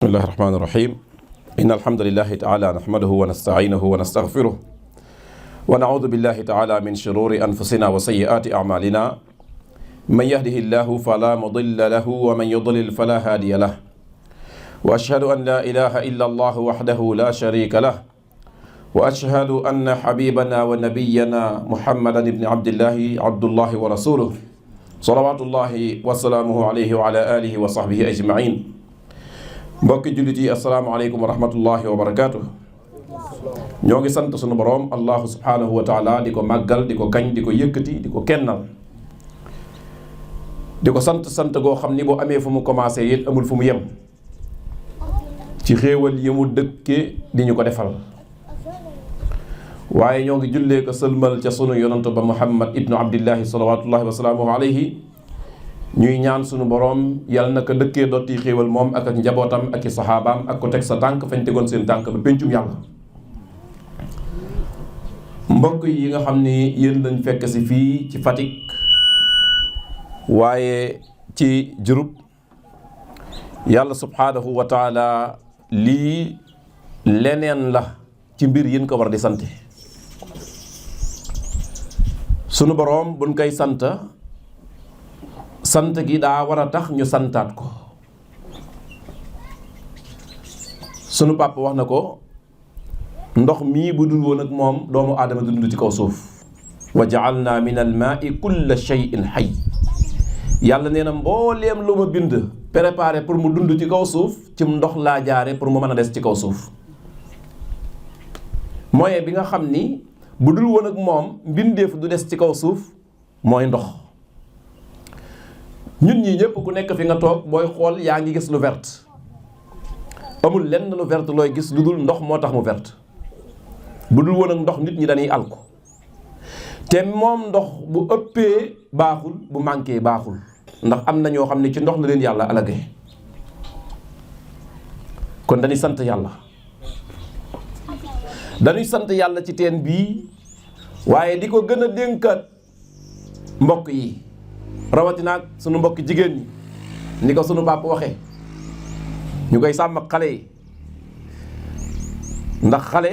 بسم الله الرحمن الرحيم إن الحمد لله تعالى نحمده ونستعينه ونستغفره ونعوذ بالله تعالى من شرور أنفسنا وسيئات أعمالنا من يهده الله فلا مضل له ومن يضلل فلا هادي له وأشهد أن لا إله إلا الله وحده لا شريك له وأشهد أن حبيبنا ونبينا محمدا بن عبد الله ورسوله صلوات الله وسلامه عليه وعلى آله وصحبه أجمعين mbokki jullit yi asalaamaaleykum wa rahmatullahi wa barakaatu. ñoo ngi sant sunu boroom allahu subhanahu wa taala di ko màggal di ko kañ di ko yëkkati di ko kennal di ko sant goo xam ni boo amee fu mu commencé it amul fu mu yem ci xéewal yi mu dëkke di ñu ko defal waaye ñoo ngi jullee ko sëlmal ca sunu yonantu ba muhammad ibnu abdillahi salawatullahi wa salaamuhu alayhi ñuy ñaan sunu boroom yàlla na ko dëkkee dotti xéewal moom ak njabootam ak i saxaabaam ak ko teg sa tànk fañ tegoon seen tànk ba péncum yàlla. mbokk yi nga xam ni yéen lañ fekk si fii ci Fatick waaye ci Diouroup yàlla subhaanahu wa taala lii leneen la ci mbir yin ko war di sant sunu boroom buñ koy sant gi daa war a tax ñu santaat ko sunu papa wax na ko ndox mii bu dul woon ak moom doomu aadama du dund ci kaw suuf wa ja'alna min al ma'i kulla shay'in hayy yàlla nee na mbooleem lu ma bind préparé pour mu dund ci kaw suuf ci ndox laa jaare pour mu mën a des ci kaw suuf moyen bi nga xam ni bu dul woon ak moom mbindeef du des ci kaw suuf mooy ndox. ñun ñii ñëpp ku nekk fi nga toog booy xool yaa ngi gis lu vert amul lenn lu vert looy gis lu dul ndox moo tax mu vert bu dul woon ak ndox nit ñi dañuy alku te moom ndox bu ëppee baaxul bu manqué baaxul ndax am na ñoo xam ne ci ndox la leen yàlla alagee kon dañuy sant yàlla ci teen bii waaye di ko gën a dénkaat mbokk yi rawatina ak sunu mbokki jigéen ñi ni ko sunu papa waxee ñu koy sàmm ak xale yi ndax xale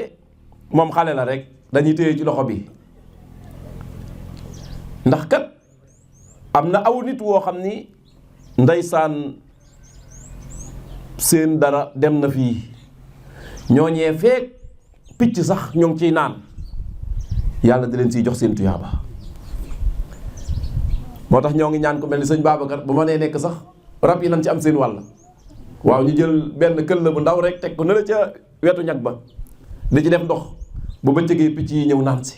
moom xale la rek dañuy téye ci loxo bi ndax kat am na aw nit woo xam ni ndeysaan seen dara dem na fii ñooñee feek picc sax ñoo ngi ciy naan yàlla di leen siy jox seen tuyaaba moo tax ñoo ngi ñaan ko mel ni sëñ Babacar bu ma nee nekk sax rab yi nañ ci am seen wàll waaw ñu jël benn këll bu ndaw rek teg ko ne la ca wetu ñag ba di ci def ndox bu bëccëgee picc yi ñëw naan si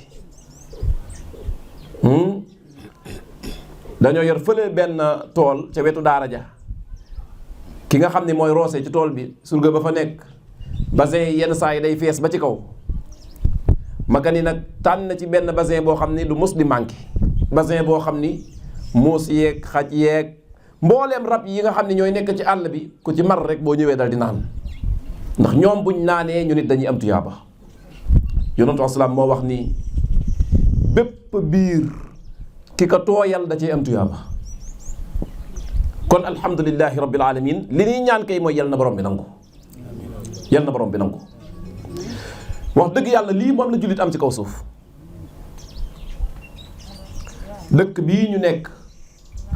dañoo yor fële benn tool ca wetu daara ja ki nga xam ne mooy roose ci tool bi surga ba fa nekk bassin yenn saa yi day fees ba ci kaw magan yi nag tànn na ci benn bassin boo xam ni du mos di manqué bassin boo xam ni muus yeeg xaj yeeg mbooleem rab yi nga xam ne ñooy nekk ci àll bi ku ci mar rek boo ñëwee dal di naan ndax ñoom buñ naanee ñu nit dañuy am tuyaaba yonentu asalaam moo wax ni bépp biir ki ko tooyal da cee am tuyaaba kon alhamdulillahi rabbil alamin li ñuy ñaan kay mooy yal na borom bi nangu wax dëgg yàlla lii moom la jullit am ci kaw suuf dëkk bii ñu nekk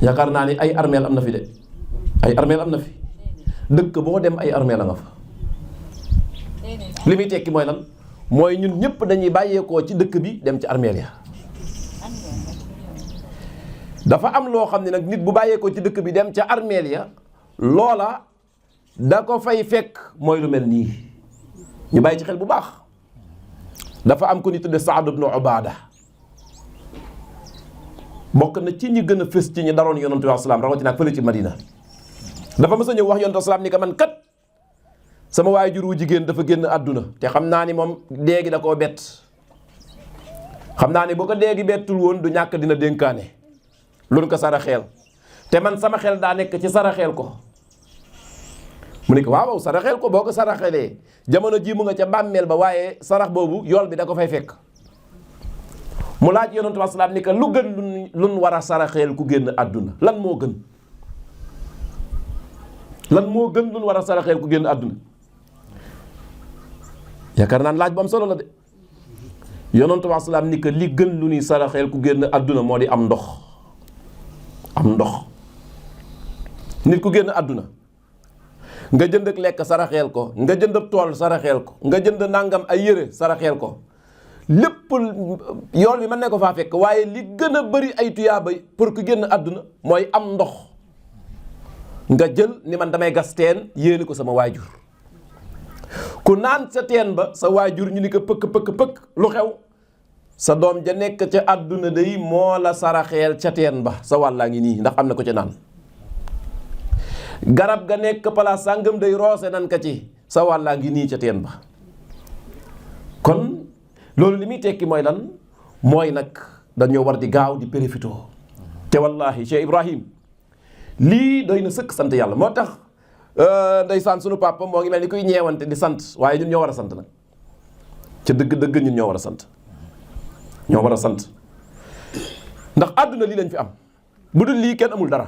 yaakaar naa ni ay armeel am na fi de ay armeel am na fi dëkk boo dem ay armeel a nga fa li muy tekki mooy lan mooy ñun ñëpp dañuy bàyyeekoo ci dëkk bi dem ci armeel ya dafa am loo xam ne nag nit bu bàyyeekoo ci dëkk bi dem ca armeel ya loola da ko fay fekk mooy lu mel nii ñu bàyyi ci xel bu baax dafa am ko ni tudde Saad ibnu Ubaada bokk na ci ñi gën a fës ci ñi daroon yonantu wa salaam rawatina ak fële ci Madina dafa mës a ñëw wax yonantu wa salaam ni ko man kat sama waajur wu jigéen dafa génn àdduna te xam naa ni moom déegi da koo bett xam naa ni boo ko déegi bettul woon du ñàkk dina dénkaane luñ ko saraxeel te man sama xel daa nekk ci saraxeel ko mu ne ko waaw saraxeel ko boo ko saraxeelee jamono ji mu nga ca bàmmeel ba waaye sarax boobu yool bi da ko fay fekk mu laaj yonentu bi salaam ni que lu gën luñ war a saraxeel ku génn àdduna lan moo gën lan moo gën lu war a saraxeel ku génn àdduna? yaakaar naan laaj bu am solo la de. yonentu bi salaam ni que li gën lu ñuy saraxeel ku génn àdduna moo di am ndox. am ndox. nit ku génn àdduna nga jënd ak lekk saraxeel ko, nga jënd ab tool saraxeel ko, nga jënd nangam ay yére saraxeel ko, lépp yool bi mën ne ko faa fekk, waaye li gën a bëri ay tuyaaba pour ku génn àdduna mooy am ndox. nga jël ni man damay gas teen yéene ko sama waajur. ku naan sa teen ba sa waajur ñu ni ko pëkk lu xew? sa doom ja nekk ca àdduna day moo la saraxeel ca teen ba, sa wàllaa ngi nii ndax am na ko ca naan. garab ga nekk palaas sàngam day roose nan ka ci, sa wàllaa ngi nii ca teen ba. kon loolu li muy tekki mooy lan? mooy nag dañoo war di gaaw di profitoo. te wallahi Cheikh Ibrahim lii doy na sëkk sant yàlla. moo tax ndeysaan sunu papa moo ngi mel ni kuy ñeewante di sant, waaye ñun ñoo war a sant nag. ca dëgg-dëgg ñun ñoo war a sant. ñoo war a sant ndax àdduna lii lañ fi am, bu dul lii kenn amul dara.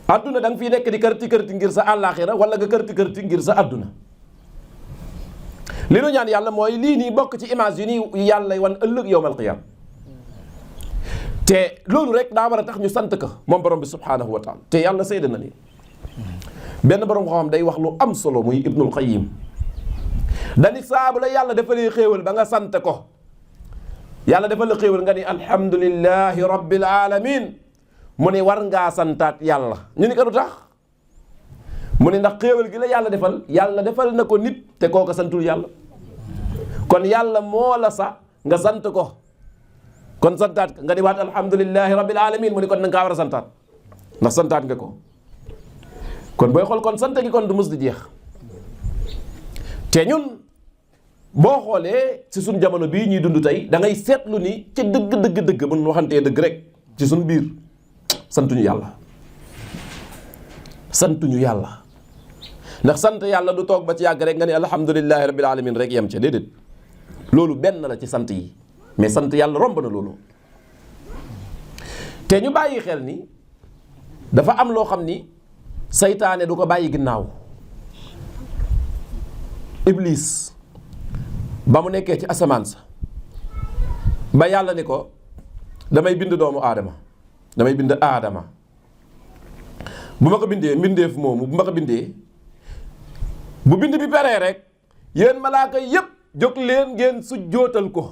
àdduna da nga fiy nekk di kërti ngir sa àllaaxira wala nga kërti ngir sa àdduna. li nu ñaan yàlla mooy lii nii bokk ci image yu nii yàlla wan ëllëg yawmal qiyaam. te loolu rek daa war a tax ñu sant ko moom borom bi subhaanahu wa taala. te yàlla seede na ni benn borom xam day wax lu am solo muy Ibnul Qayyim. dani saabu la yàlla defalee xéewal ba nga sant ko. yàlla defal la xéewal nga ni alhamdulillahi rabbil alamin mu ne war ngaa santaat yàlla. ñu ni ko lu tax? mu ne ndax xéewal gi la yàlla defal na ko nit te kooka santul yàlla. kon yàlla moo la sa nga sant ko. kon santaat nga ni waat alhamdulillahi rabbil alamin mu ne kon na nga kaa war a santaat ndax santaat nga ko. kon booy xool kon sant gi kon du mus di jeex. te ñun boo xoolee ci suñ jamono bii ñuy dund tey da ngay seetlu ni ci dëgg bu ñu waxantee dëgg rek ci suñ biir santuñu yàlla. santuñu yàlla ndax sant yàlla du toog ba ci yàgg rek nga ne alhamdulillahi rabbil alamin rek yem ca déedéet. loolu benn la ci sant yi mais sant yàlla romb na loolu. te ñu bàyyi xel ni dafa am loo xam ni saytaane du ko bàyyi ginnaaw. Iblis ba mu nekkee ci asamaan sa ba yàlla ni ko damay bind doomu aadama damay bind aadama bu ma ko bindee mbindeef moomu bu ma ko bindee bu bind bi paree rek yéen malaaka yépp jóg leen ngeen sujjootal ko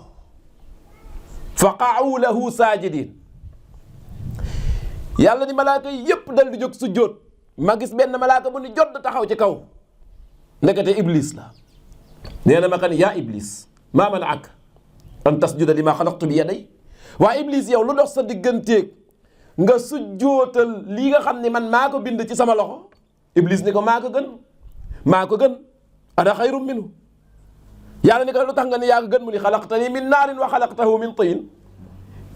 fa qa'u lahu saajidin. yàlla ni malaaka yépp dal di jóg sujjoot ma gis benn malaaka bu ni jot taxaw ci kaw nekkate Iblis la. nee na ma kan yaa Iblis maa manaak an tasjuda li ma xalaqtu bi yaday. waa Iblis yow lu dox sa digganteeg nga sujjootal lii nga xam ne man maa ko bind ci sama loxo. Iblis ni ko maa ko gën ana xayrum minhu. yàlla ni ko lu tax nga ni yaa ko gën mu ni xalaqtani min naarin wa xalaqtahu min tiin.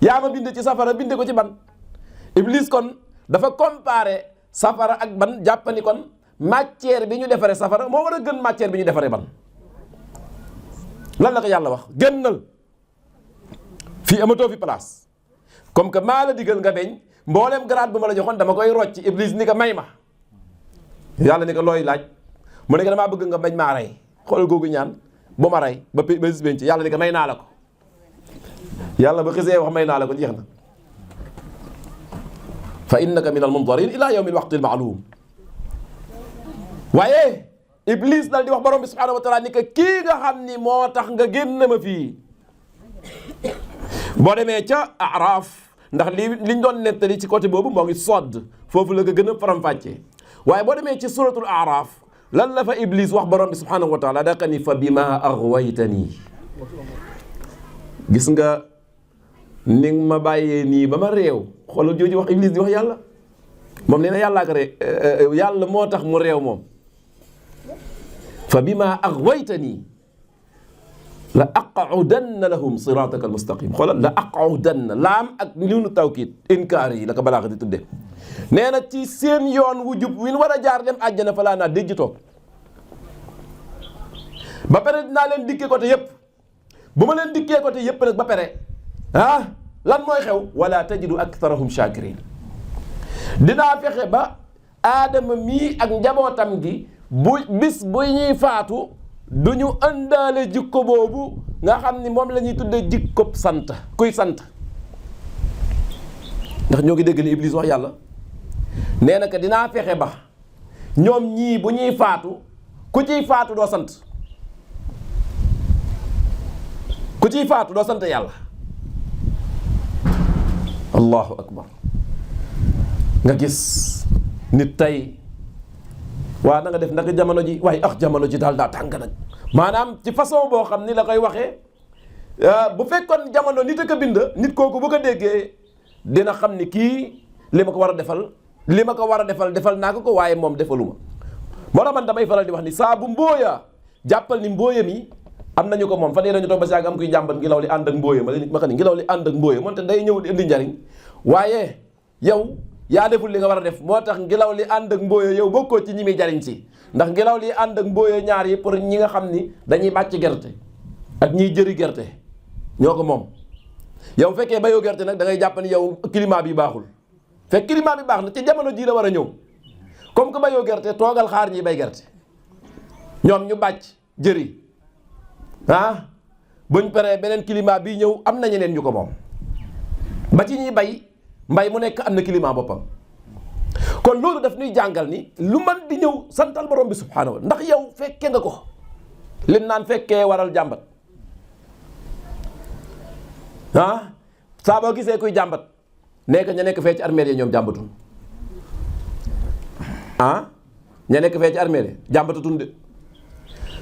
yaa ma bind ci safara bind ko ci ban. Iblis kon dafa comparé safara ak ban jàppani kon matière bi ñu defaree safara moo war a gën matière bi ñu defaree ban. lan la ko yàlla wax génnal fii amatoo fi place comme que maa la digal nga beñ mboolem grade bu ma la joxoon dama koy rocc. Iblis ni ko may ma. yàlla ni ko looy laaj mu ne ko damaa bëgg nga bañ maa rey. xoolal googu ñaan bu ma rey ba bis benn ci yàlla ni ko may naa la ko. yàlla ba xisee wax may naa la ko jeex na. fa innaka min al mundarin ila yawmi al waqti al ma'lum. waaye Iblis dal di wax borom bi subhanahu wa taala ni que kii nga xam ni moo tax nga génn ma fii. boo demee ca Araaf ndax liñ doon nettali ci côté boobu moo ngi sodd foofu la nga gën a faram-fàccee. waaye boo demee ci suratul Araaf lan la fa Iblis wax borom bi subhanahu wa taala daka ni fa bima aghwaytani. gis nga ni nga ma bàyyee nii ba ma réew xoolal jooju wax Iblis di wax yàlla moom nee na yàllaa ko yàlla moo tax mu réew moom. fa bima aghwaytani la aq'udanna lahum sirataka almustaqim. xoolal la aq'udanna laam ak liinu tawkiid inkaar yi la ko balaaxa di tudde. nee na ci seen yoon wu jub wi ñu war a jaar dem àjjana fa laa naa déjj toog ba pare dinaa leen dikkee côté yépp. bu ma leen dikkee côté yépp nag ba pare lan mooy xew wala tajidu aktharahum shakirin. dinaa fexe ba aadama mii ak njabootam gi bis bu ñuy faatu du ñu ëndaale jikko boobu nga xam ni moom la ñuy tudde jikkob sant kuy sant. ndax ñoo ngi dégg li Iblis wax yàlla nee na que dinaa fexe ba ñoom ñii bu ñuy faatu ku ciy faatu doo sant ku ciy faatu doo sant yàlla. allahu akbar. nga gis nit tey waa na nga def naka jamono ji waaye jamono ji daal daa tàng nag maanaam ci façon boo xam ni la koy waxee bu fekkoon jamono nit a ko bind nit kooku bu ko déggee dina xam ni kii li ma ko war a defal defal naa ko waaye moom defaluma. moo tax man damay faral di wax ni saa bu mbooya jàppal ni mbooya mi am nañu ko moom fan yii dañu toog ba si yàgg am kuy jàmbat ngelaw li ànd ak mbooya ma xam ni ngelaw li ànd ak mbooya moonte day ñëw di indi njariñ waaye yow yaa deful li nga war a def moo tax ngelaw li ànd ak mbooya yow bokkoo ci ñi muy jariñ si ndax ngelaw li ànd ak mbooya ñaar yi pour ñi nga xam ni dañuy bàcc gerte ak ñiy jëri gerte ñoo ko moom. yow fekkee bayoo gerte nag da ngay jàpp ni yow climat bi baaxul fekk climat bi baax na ci jamono jii la war a ñëw comme que bayoo gerte toogal xaar ñi bay gerte ñoom ñu bàcc jëri buñ paree beneen climat bi ñëw am na ñeneen ñu ko moom ba ci ñuy bay mbay mu nekk am na climat boppam. kon loolu daf ñuy jàngal ni lu man di ñëw santal borom bi subhaanahu wa ndax yow fekke nga ko lim naan fekkee waral jàmbat. saa boo gisee kuy jàmbat nekk ña nekk fee ci armée yi ñoom jàmbatul ña nekk fee ci armée yi jàmbatatun de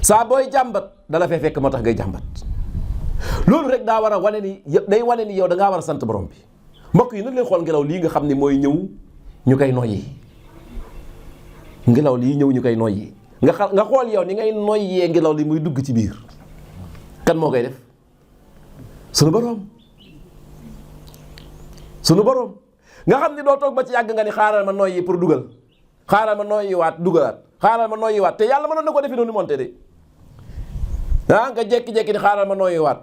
saa booy jàmbat dala fee fekk moo tax ngay jàmbat. loolu rek daa war a wane ni day wane ni yow da ngaa war a sant borom bi. mbokk yi nag leen xool ngelaw lii nga xam ne mooy ñëw ñu koy noyyi ngelaw lii ñëw ñu koy noyyi nga xool yow ni ngay noyyee ngelaw li muy dugg ci biir kan moo koy def sunu borom nga xam ni doo toog ba ci yàgg nga ni xaaral ma noyyi pour dugal xaaral ma noyyiwaat dugalaat xaaral ma noyyiwaat te yàlla mënoon na ko defi noonu monte de nga jékki-jékki ni xaaral ma noyyiwaat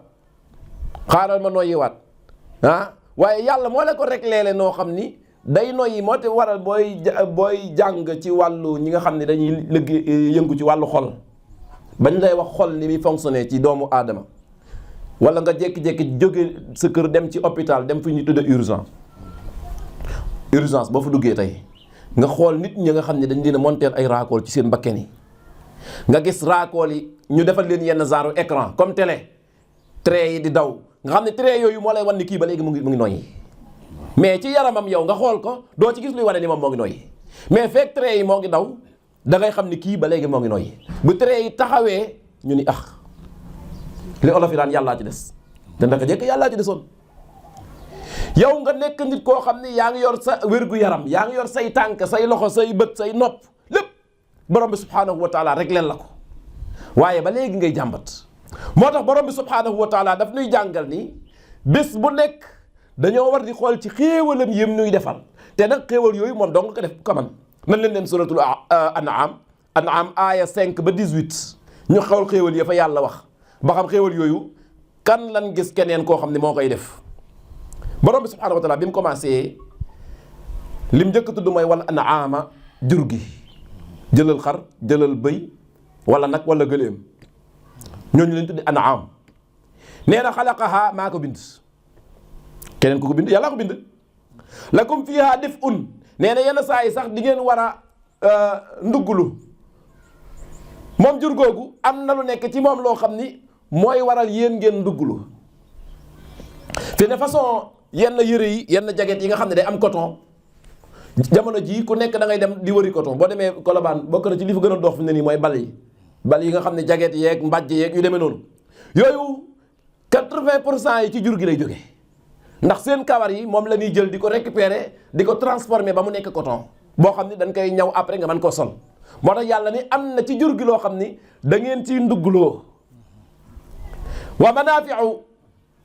waaye yàlla moo la ko rek leele noo xam ni day noyyi moo te waral booy jàng ci wàllu ñi nga xam ne dañuy yëngu ci wàllu xol bañ lay wax xol ni muy fonctionner ci doomu aadama wala nga jékki-jékki jóge sa kër dem ci hôpital dem fi ñu tudde urgence boo fa duggee tey nga xool nit ñi nga xam ne dañ leen a monter ay raakool ci seen bakken yi nga gis raakool yi ñu defal leen yenn genre écran comme télé trait yi di daw nga xam ne trait yooyu moo lay wan ni kii ba léegi mu ngi noyyi mais ci yaramam yow nga xool ko doo ci gis luy wane ni moom moo ngi noyyi mais fekk trait yi moo ngi daw da ngay xam ni kii ba léegi moo ngi noyyi bu trait yi taxawee ñu ni li olof yi daan yàllaa ci des te ndaka jekk yàllaa ci desoon. yow nga nekk nit koo xam ni yaa ngi yor sa wér-gu-yaram yaa ngi yor say tànk say loxo say bët say nopp lépp borom bi subhaanahu wa taala rek leen la ko waaye ba léegi ngay jàmbat. moo tax borom bi subhaanahu wa taala daf nuy jàngal ni bés bu nekk dañoo war di xool ci xéewalam yëm nuy defal te nag xéewal yooyu moom dong ko def ko man leen dem suratul an'am aaya 5 ba 18 ñu xool xéewal ya fa yàlla wax ba xam xéewal yooyu kan lan gis keneen koo xam ne moo koy def. borom bi subhaanahu wa taala bi mu commencé lim njëkk tudd mooy wal an'aama jur gi jëlal xar jëlal bëy wala nag wala gëléem ñooñu leen tuddi an'aam nee na xalaqaha maa ko bind keneen ku ko bind yàlla ko bind lakum fiha dif'un nee na yenn saa yi sax di ngeen war a nduggulu moom jur googu am na lu nekk ci moom loo xam ni mooy waral yéen ngeen nduggulu te ne façon yenn yëre yi yenn jaget yi nga xam ne day am coton jamono jii ku nekk da ngay dem di wëri coton boo demee Colobane bokk na ci li fa gën a dox fi ne nii mooy bal yi nga xam ne jaget yeeg mbàjj yeeg yu demee noonu yooyu 80% yi ci jur gi lay jóge ndax seen kawar yi moom la ñuy jël di ko récupérer di ko transformer ba mu nekk coton boo xam ne dañ koy ñaw après nga mën koo sol moo tax yàlla ni am na ci jur gi loo xam ni da ngeen ciy nduggloo wa manaafi'u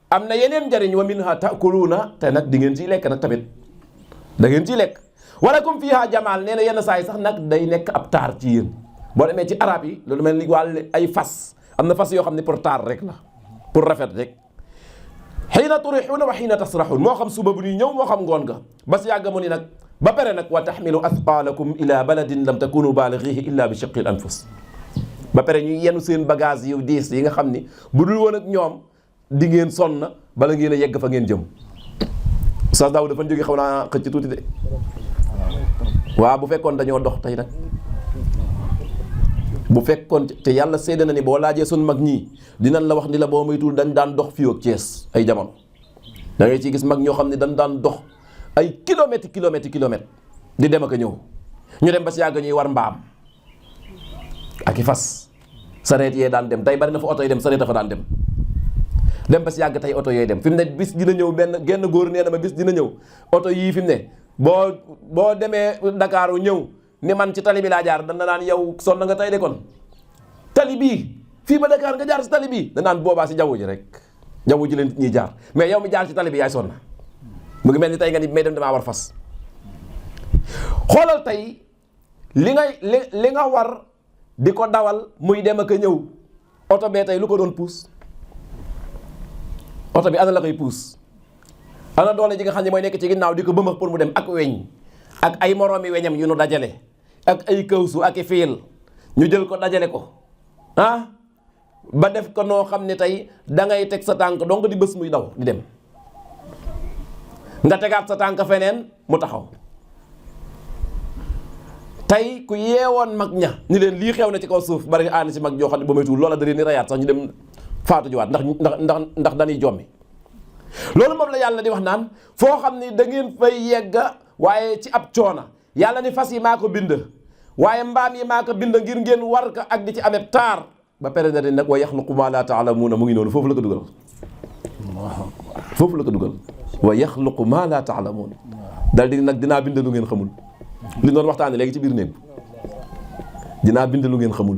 am na yeneen njariñ wa minha ta'kuluuna te nag di ngeen ciy lekk nag tamit da ngeen ciy lekk walakum fiha jamaal nee na yenn saa yi sax nag day nekk ab taar ci yéen boo demee ci arab yi loolu mel ni wàll ay fas am na fas yoo xam ne pour taar rek la pour rafet rek xiina turixuuna wa xiina tasraxuun moo xam suba bu ñuy ñëw moo xam ngoon nga ba si yàgg mu ni nag ba pare nag wa taxmilu athqaalakum ila baladin lam takunu balighihi illa bi shiqqil anfus. ba pare ñu yenu seen bagage yu diis yi nga xam ni bu dul woon ak ñoom di ngeen sonn bala ngeen a yegg fa ngeen jëm. Oustaz Daouda dafa jóge xaw naa xëcc tuuti de waaw bu fekkoon dañoo dox tey nag bu fekkoon te yàlla seede na ni boo laajee sun mag ñii dinañ la wax ni la boo moytuwul dañ daan dox fii ak Thiès ay jamono da ngay ciy gis mag ñoo xam ne dañ daan dox ay kilomètres di dem ak a ñëw ñu dem ba si yàgg ñuy war mbaam ak i fas sareet yee daan dem tey bari na fa oto yi dem sareet dafa daan dem ba si yàgg tey oto yooyu dem fi mu ne bis dina ñëw genn góor nee na ma bis dina ñëw oto yii fi mu ne boo demee Dakar ñëw ni man ci tali bi laa jaar dana naan yow sonn nga tey de kon tali bii fii ba Dakar nga jaar si tali bii danaan boobaa si jaww ji rek jaww ji leen nit ñiy jaar mais yow mi jaar ci tali bi yaay sonn mu ngi mel ni tey nga ni may dem damaa war fas. xoolal tey li nga war di ko dawal muy dem ak a ñëw oto bee tey lu ko doon puus oto bi ana la koy puus ana doole ji nga xam ne mooy nekk ci ginnaaw di ko bëmax pour mu dem ak weñ ak ay moroomi weñam yu nu dajale ak ay kawsu ak i fiil ñu jël ko dajale ko ba def ko noo xam ne tey da ngay teg sa tànk donc di bës muy daw di dem nga tegaat sa tànk feneen mu taxaw. tey ku yeewoon mag ña ni leen lii xew na ci kaw suuf bari aani si mag joo xam ne ba moytuwul loola da leen di rayaat sax ñu dem faatu jiwaat ndax dañuy jommi. loolu moom la yàlla di wax naan foo xam ni da ngeen fay yegga waaye ci ab coona yàlla ni fas yi maa ko bind waaye mbaam yi maa ko bind ngir ngeen war ka ak di ci amee taar ba pare na nag wa yaxluqu maa laa taalamuuna mu ngi noonu foofu la ko dugal foofu la ko dugal wa yaxluqu maa laa taalamuuna dal di nag dinaa bind lu ngeen xamul li doon waxtaane léegi ci biir néeg dinaa bind lu ngeen xamul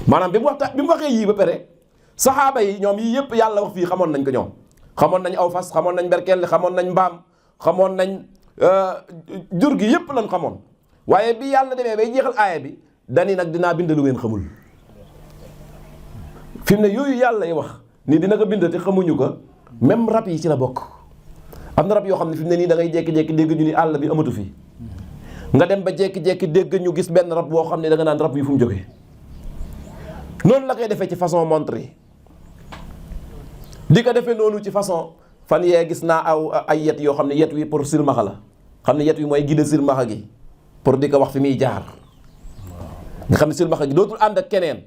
maanaam bi mu waxee yii ba pare saxaaba yi ñoom yii yëpp yàlla wax fii xamoon nañ ko ñoom xamoon nañ aw fas xamoon nañ berkelle xamoon nañ mbaam xamoon nañ jur gi yëpp lañ xamoon waaye bi yàlla demee bay jeexal aaya bi dani nag dinaa bind lu ngeen xamul fi mu ne yooyu yàlla yi wax ni dina ko bind te xamuñu ko même rab yi ci la bokk. am na rab yoo xam ne fi mu ne nii da ngay jékki-jékki dégg ñu ni àll bi amatu fi nga dem ba jékki-jékki dégg ñu gis benn rab boo xam ne da nga naan rab yi fu mu jógee noonu la koy defee ci façon montre yi di ko defee noonu ci façon fan yee gis naa ay yet yoo xam ne yet wi pour silmaxa la xam ne yet wi mooy guide silmaxa gi pour di ko wax fi muy jaar nga xam ne silmaxa gi dootul ànd ak keneen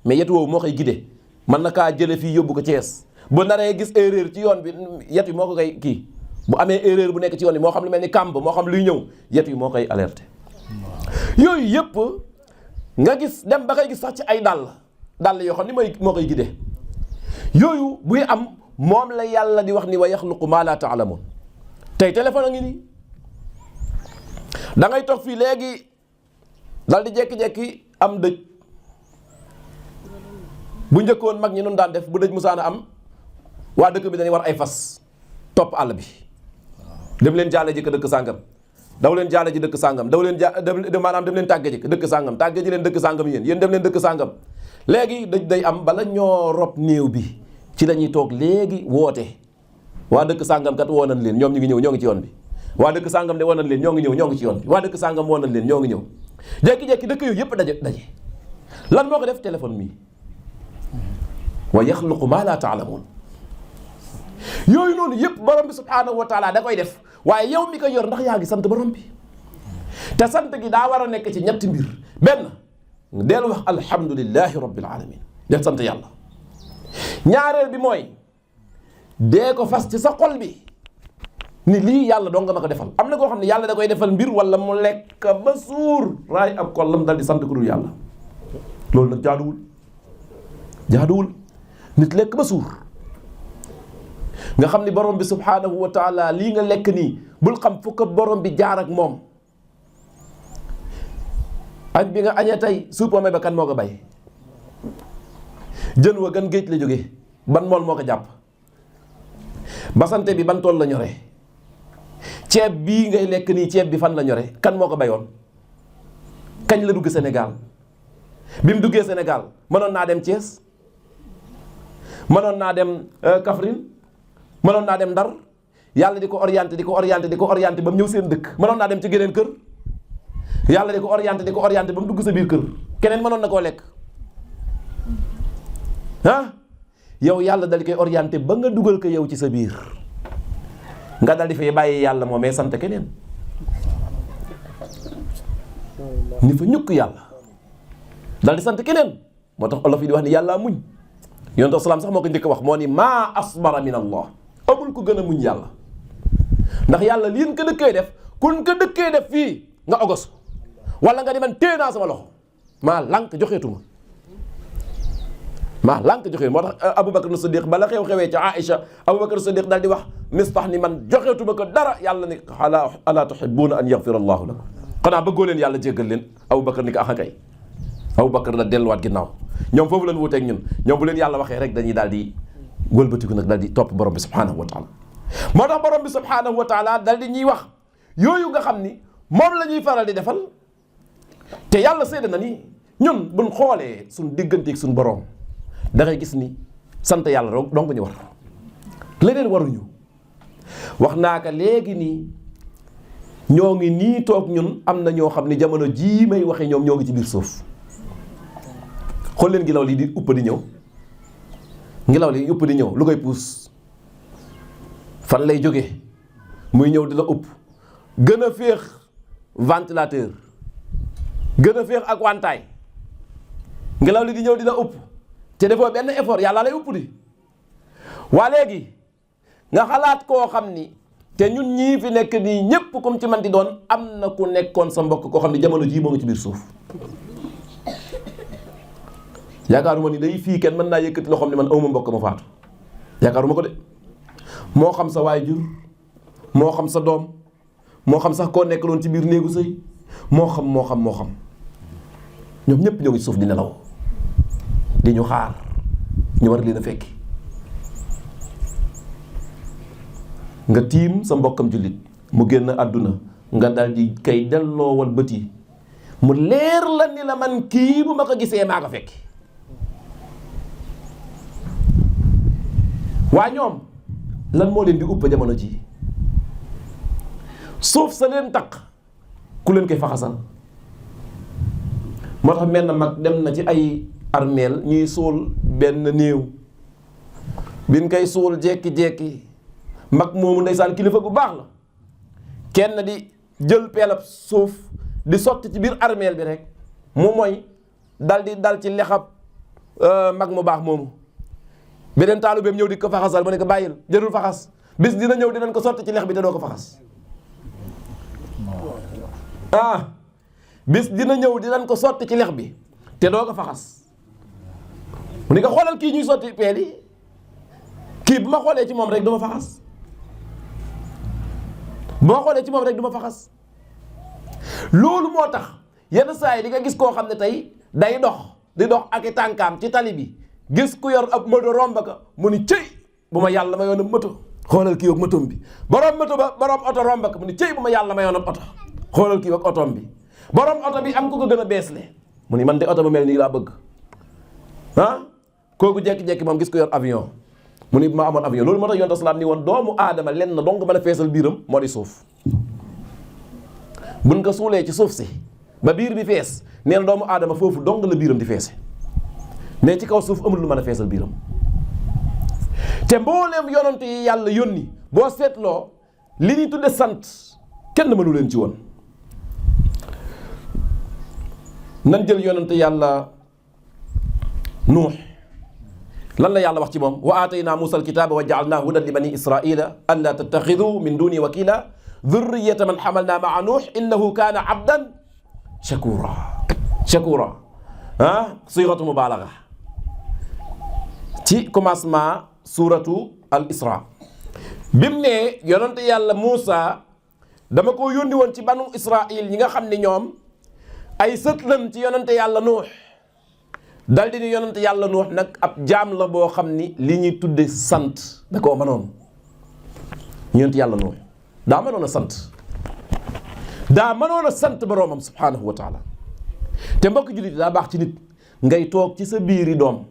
mais yet woowu moo koy guide mën na kaa jële fii yóbbu ko Thiès bu naree gis erreur ci yoon bi yet wi moo ko koy kii bu amee erreur bu nekk ci yoon bi moo xam lu mel ni kàmb moo xam luy ñëw yet wi moo koy alerté yooyu yëpp nga gis dem ba koy gis sax ci ay dàll yoo xam ni moo koy guide yooyu buy am moom la yàlla di wax ni wa yaxluqu maa laa taalamuun tey téléphone a ngi nii da ngay toog fii léegi dal di jékki-jékki am dëj bu njëkkoon mag ñi noonu daan def bu dëj musaana am waa dëkk bi dañuy war ay fas topp àll bi dem leen jaale ji ko dëkk sàngam daw leen jaale ji dëkk sàngam daw leen maanaam dem leen tàgge ji dëkk sàngam tàgge ji leen dëkk sàngam yéen dem leen dëkk sàngam léegi dëj day am bala ñoo rob néew bi ci la ñuy toog léegi woote waa dëkk sàngam kat woo nañ leen ñoom ñu ngi ñëw ñoo ngi ci yoon bi waa dëkk sàngam de woo nañ leen ñoo ngi ñëw ñoo ngi ci yoon bi waa dëkk sàngam woo nañ leen ñoo ngi ñëw jékki-jékki dëkk yooyu yëpp daje lan moo ko def téléphone mii wa yaxluqu maa laa taalamuun yooyu noonu yëpp borom bi subhaanahu wa taala da koy def waaye yow mi ko yor ndax yaa ngi sant borom bi te sant gi daa war a nekk ci ñetti mbir benn del wax alhamdulillahi rabbil alamin del sant yàlla ñaareel bi mooy dee ko fas ci sa xol bi ni lii yàlla doo nga ma ko defal am na koo xam ne yàlla da koy defal mbir wala mu lekk ba suur raay ab kollam dal di sant ku dul yàlla loolu nag jaaduwul nit lekk ba suur nga xam ni borom bi subhaanahu wa taala lii nga lekk nii bul xam fu ko borom bi jaar ak moom añ bi nga añee tey supame ba kan moo ko bay jën wa gan géej la jóge ban mool moo ko jàpp basante bi ban tool la ñore ceeb bii ngay lekk nii ceeb bi fan la ñore kan moo ko bayoon kañ la dugg Sénégal bi mu duggee Sénégal mënoon naa dem Thiès mënoon naa dem Kaffrine mënoon naa dem Ndar yàlla di ko orienté di ko orienté di ko orienté ba mu ñëw seen dëkk. mënoon naa dem ci geneen kër yàlla di ko orienté di ko orienté ba mu dugg sa biir kër keneen mënoon na koo lekk ah yow yàlla dal di koy orienté ba nga dugal ko yow ci sa biir nga dal di fay bàyyi yàlla moomee sant keneen ni fa ñukk yàlla dal di sant keneen moo tax olof yi di wax ni yàlla muñ yonent bi salaam sax moo ko njëkk wax moo ni maa asbara min allah amul ku gën a muñ yàlla ndax yàlla liin ko dëkkee def kun ko dëkkee def fii nga ogos wala nga di man téye naa sama loxo maa lànk joxeetuma maa lànk joxeetu moo tax Aboubacar Siddiq bala xew-xewee ca Aïcha Aboubacar Siddiq daal di wax Mistah ni man joxeetuma ko dara yàlla ni alaa tuhibbuuna an yaghfira allahu lakum xanaa bëggoo leen yàlla jéggal leen Aboubacar ni ko axa kay Aboubacar la delluwaat ginnaaw ñoom foofu lañ wuteeg ñun ñoom bu leen yàlla waxee rek dañuy daal di wëlbatiku nag daal di topp borom bi subhaanahu wa taala moo tax borom bi subhaanahu wa taala daal di ñuy wax yooyu nga xam ni moom la ñuy faral di defal te yàlla seede na ni ñun buñ xoolee suñ digganteeg suñ borom da ngay gis ni sant yàlla donc ñu war leneen waruñu wax naa ko léegi nii ñoo ngi nii toog ñun am na ñoo xam ni jamono jii may waxee ñoom ñoo ngi ci biir suuf xool leen ngelaw li di upp di ñëw ngelaw li upp di ñëw lu koy puus fan lay jógee muy ñëw di la upp gën a féex ventilateur gën a féex ak wantaay ngelaw li di ñëw di la upp te defoo benn effort yàlla lay upp di waa léegi nga xalaat koo xam ni te ñun ñii fi nekk nii ñépp comme ci man di doon am na ku nekkoon sa mbokk koo xam ni jamono jii moo ngi ci biir suuf yaakaaruma ni day fii kenn mën naa yëkkati loo xam ne man awma mbokk ma faatu yaakaaruma ko de moo xam sa waajur moo xam sa doom moo xam sax koo nekk loon ci biir néegu sëy moo xam ñoom ñëpp ñoo ngi suuf di nelaw di ñu xaar ñu war leen a fekki nga tiim sa mbokkam jullit mu génn àdduna nga dal di kay delloowal bët yi mu leer la ni la man kii bu ma ko gisee maa ko fekki waa ñoom lan moo leen di upp jamono ji suuf sa leen taq ku leen koy faxasal moo tax mel na mag dem na ci ay armeel ñuy suul benn néew biñ koy suul jekki-jekki mag moomu ndeysaan kilifa gu baax la kenn di jël peelab suuf di sotti ci biir armeel bi rek mu mooy dal ci lexab mag mu baax moomu beneen taalibeem ñëw di ko faxasal mu ne ko bàyyil jërul faxas bis dina ñëw dinañ ko sotti ci lex bi te doo ko faxas bis dina ñëw dinañ ko sotti ci lex bi te doo ko faxas mu ne ko xoolal kii ñuy sotti peel yi kii bu ma xoolee ci moom rek du ma faxas bu ma xoolee ci moom rek du ma faxas loolu moo tax yenn saa yi di nga gis koo xam ne tey day dox di dox ak i tànkaam ci tali bi gis ku yor ab moto romb ka mu ni cëy bu ma yàlla ma yoon ab moto xoolal kii ak motom bi borom moto ba borom oto romb ka mu ni cëy bu ma yàlla ma yoon ab oto xoolal kii ak otom bi borom oto bi am ku ko gën a beesle mu ni man de oto ba mel nii laa bëgg kooku jekki-jekki moom gis ko yor avion mu ni bu ma amoon avion loolu moo tax yonent salaam ni woon doomu aadama lenn na donc mën a feesal biiram moo di suuf buñ ko suulee ci suuf si ba biir bi fees nee na doomu aadama foofu dong la biiram di feese mais ci kaw suuf amul lu mën a feesal biiram te mbooleem yonent yi yàlla yónni boo seetloo li ñuy tudde sant kenn mënu leen ci woon nan jël yonent yàlla nuux lan la yàlla wax ci moom wa aataynaa muusa alkitaaba wa jaalnaahu hudan li bani israila an laa tattaxidu min duni wakila dhurriyata man xamalnaa maa nuux innahu kaana abdan shakura suratu mubaalaga ci commencement suratu al isra bim ne yonente yàlla Muusa dama ko yónni woon ci banu Israil ñi nga xam ne ñoom ay sët lan ci yonente yàlla nuux dal di ni yonente yàlla nuux nag ab jaam la boo xam ni li ñuy tudde sant da koo mënoon yonente yàlla nuux daa mënoon a sant boroomam subhaanahu wa taala te mbokk jullit daa baax ci nit ngay toog ci sa biiri doom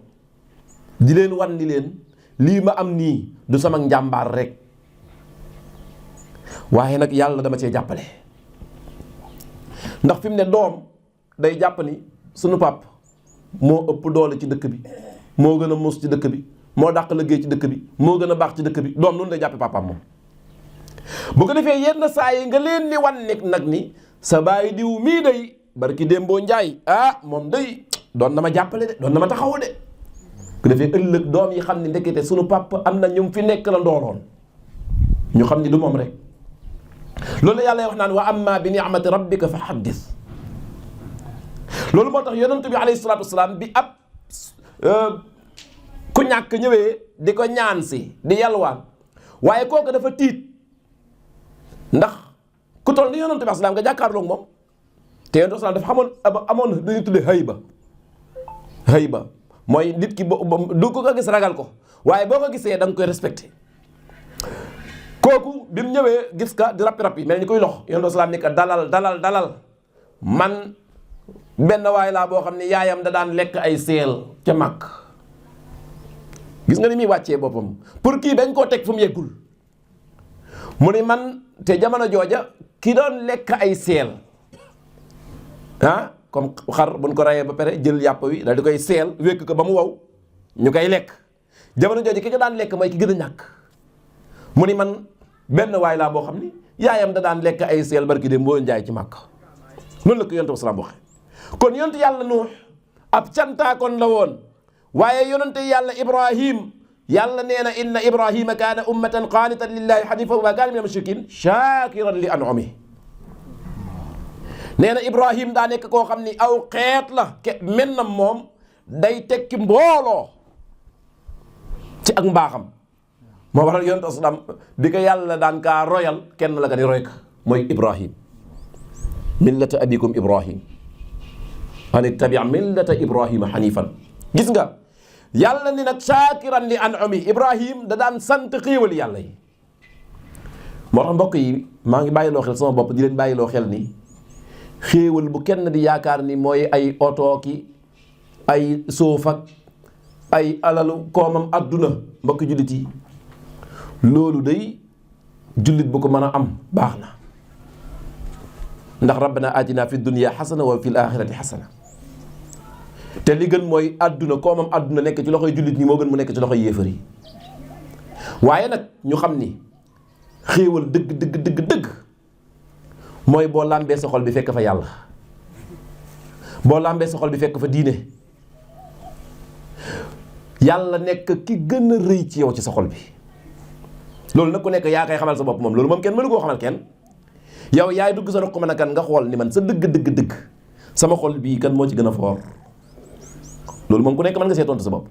di leen wan ni leen lii ma am nii du sama njàmbaar rek waaye nag yàlla dama cee jàppale ndax fi mu ne doom day jàpp ni sunu pap moo ëpp doole ci dëkk bi moo gën a muus ci dëkk bi moo dàq liggéey ci dëkk bi moo gën a baax ci dëkk bi doom noonu day jàppe papaam moom. bu ko defee yenn saa yi nga leen ni wan nekk nag ni sa baay diw mii day barki Dembo Njaay moom day doon na ma jàppale de doon na ma taxawu de. bu defee ëllëg doom yi xam ni ndekete sunu papa am na ñu fi nekk la ndooroon ñu xam ni du moom rek loolu yàlla wax naan wa amma bi ni'mati rabbika fa haddis. loolu moo tax yonent bi alayhi salaatu wasalaam bi ab ku ñàkk ñëwee di ko ñaan si di yalwaan waaye kooku dafa tiit ndax ku toll ni yonent bi asalaam nga jàkkaarloog moom te yonent asalaam dafa amoon lu ñuy tuddee hayba mooy nit ki du ko gis ragal ko waaye boo ko gisee da nga koy respecté kooku bi mu ñëwee gis ka di rappi mel ni koy lox yonent asalaam ni ko dalal man benn waay laa boo xam ne yaayam da daan lekk ay seel ca màkk gis nga ni muy wàccee boppam pour kii dañ koo teg fu mu yeggul mu ni man te jamono jooja ki doon lekk ay seel comme xar buñ ko rayee ba pare jël yàpp wi daal di koy seel wékk ko ba mu wow ñu koy lekk jamono jooja ki ko daan lekk mooy ki gën a ñàkk mu ni man benn waay laa boo xam ni yaayam da daan lekk ay seel barki de mboo njaay ci màkk noonu la ko yonent bi salaam waxe kon yonent yàlla Nuux ab cantaakoon la woon waaye yonent yàlla Ibrahim yàlla nee na inna Ibrahima kaana ummatan qaanitan lillahi hanifan wa maa kaana mina al-mushrikiin shaakiran li an'umihi nee na Ibrahim daa nekk koo xam ni aw xeet la mennam moom day tekki mbooloo ci ak mbaaxam moo waral yonent asalaam bi ko yàlla daan kaa royal kenn la ka ni roy ka mooy Ibrahim millata abikum Ibrahim an ittabi' millata Ibrahima hanifan gis nga yàlla ni nag shaakiran li an'umi Ibrahim da daan sant xéewal yàlla yi moo tax mbokk yi maa ngi bàyyiloo xel sama bopp di leen bàyyiloo xel ni xéewal bu kenn di yaakaar ni mooy ay oto ki ay suuf ak ay alalu koomam adduna mbokk jullit yi loolu day jullit bu ko mën a am baax na ndax rabbana atina fi dunya xasana wa fil axirati xasana te li gën mooy adduna koomam adduna nekk ci loxoy jullit ñi moo gën mu nekk ci loxoy yéefar yi waaye nag ñu xam ni xéewal dëgg mooy boo làmbee sa xol bi fekk fa yàlla boo làmbee sa xol bi fekk fa diine yàlla nekk ki gën a rëy ci yow ci sa xol bi loolu nag ku nekk yaa koy xamal sa bopp moom loolu moom kenn mënu koo xamal kenn yow yaay dugg sa roq mën a kan nga xool ni man sa dëgg sama xol bii kan moo ci gën a foor loolu moom ku nekk mën nga see tontu sa bopp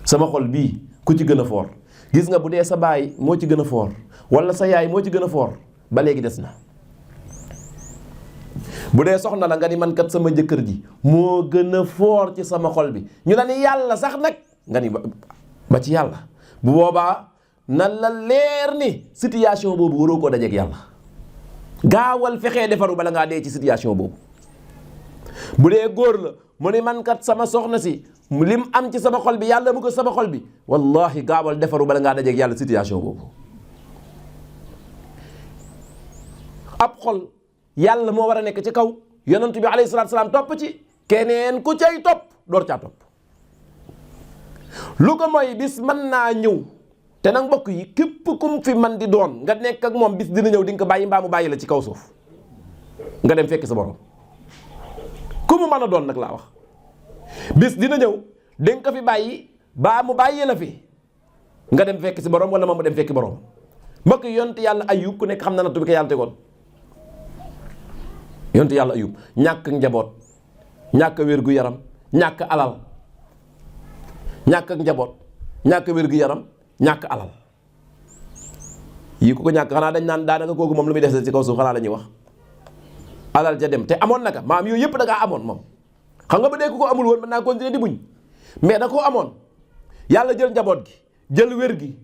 sama xol bii ku ci gën a foor gis nga bu dee sa baay moo ci gën a foor wala sa yaay moo ci gën a foor ba léegi des na bu dee soxna la nga ni man kat sama jëkkër ji moo gën a foor ci sama xol bi ñu la ni yàlla sax nag nga ni ba ci yàlla bu boobaa na la leer ni situation boobu waroo koo dajeek yàlla gaawal fexee defaru bala ngaa dee ci situation boobu bu dee góor la mu ni man kat sama soxna si lim am ci sama xol bi yàlla mu ko sama xol bi wallahi gaawal defaru bala ngaa dajeek yàlla situation boobu ab xol yàlla moo war a nekk ci kaw yonent bi alayhi salaatu salaam topp ci keneen ku cay topp door caa topp lu ko mooy bis mën naa ñëw te nag mbokk yi képp kum fi man di doon nga nekk ak moom bis dina ñëw di nga ko bàyyi mbaa mu bàyyi la ci kaw suuf nga dem fekk sa borom ku mu mën a doon nag laa wax bis dina ñëw di nga ko fi bàyyi baa mu bàyyi la fi nga dem fekk si borom wala moom mu dem fekki borom mbokk yi yonent yàlla Ayub ku nekk xam na nattu bi ko yàlla tegoon yonent yàlla Ayub ñàkk njaboot ñàkk wér-gu-yaram ñàkk alal ñàkk njaboot ñàkk wér-gu-yaram ñàkk alal yii ku ko ñàkk xanaa dañ naan daanaka kooku moom lu muy def ci kaw suuf xanaa la ñuy wax alal ja dem te amoon naka maam yooyu yëpp da ngaa amoon moom xam nga ba dee ku ko amul woon mën naa continuer di muñ mais da koo amoon yàlla jël njaboot gi jël wér gi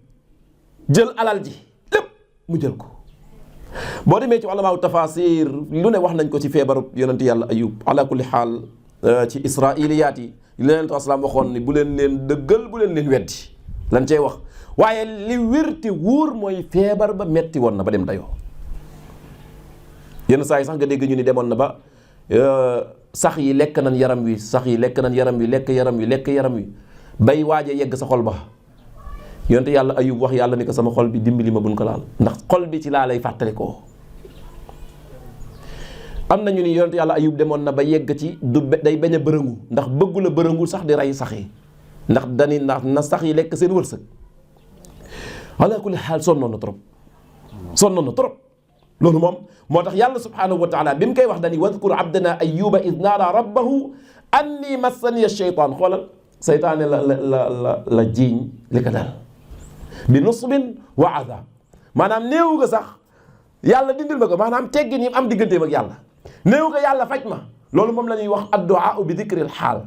jël alal ji lépp mu jël ko boo demee ci ulamaaw tafasir lu ne wax nañ ko ci feebaru yonent yàlla Ayub ala kulli xaal ci israiliyaat yi leneen asalaam waxoon ni bu leen leen dëggal bu leen leen weddi lan cey wax waaye li wér te wóor mooy feebar ba metti woon na ba dem dayoo. yenn saa yi sax nga dégg ñu ni demoon na ba sax yi lekk nañ yaram wi, sax yi lekk nañ yaram wi, lekk yaram wi bay waaje yegg sa xol ba. yonte yàlla Ayub wax yàlla ni ko sama xol bi dimbali ma buñ ko laal, ndax xol bi ci laa lay fàttali ko. am na ñu ni yonte yàlla Ayub demoon na ba yegg ci day bañ a bërëngu, ndax bëggu la bërëngu sax di rey sax yi, ndax dani ndax na sax yi lekk seen wërsëg. ala kulli xaal sonnoon na trop loolu moom moo tax yàlla subhanahu wa taala bi mu koy wax dani wadkur abdana ayuba id naada rabbahu anni massaniya shaytaan. xoolal seytaane la jiiñ li ko dal bi nusbin wa adab, maanaam néewu nga sax yàlla dindil ma ko, maanaam teggin yi am digganteem ak yàlla. néewu ko yàlla faj ma, loolu moom la ñuy wax addu'a bi dikril xaal.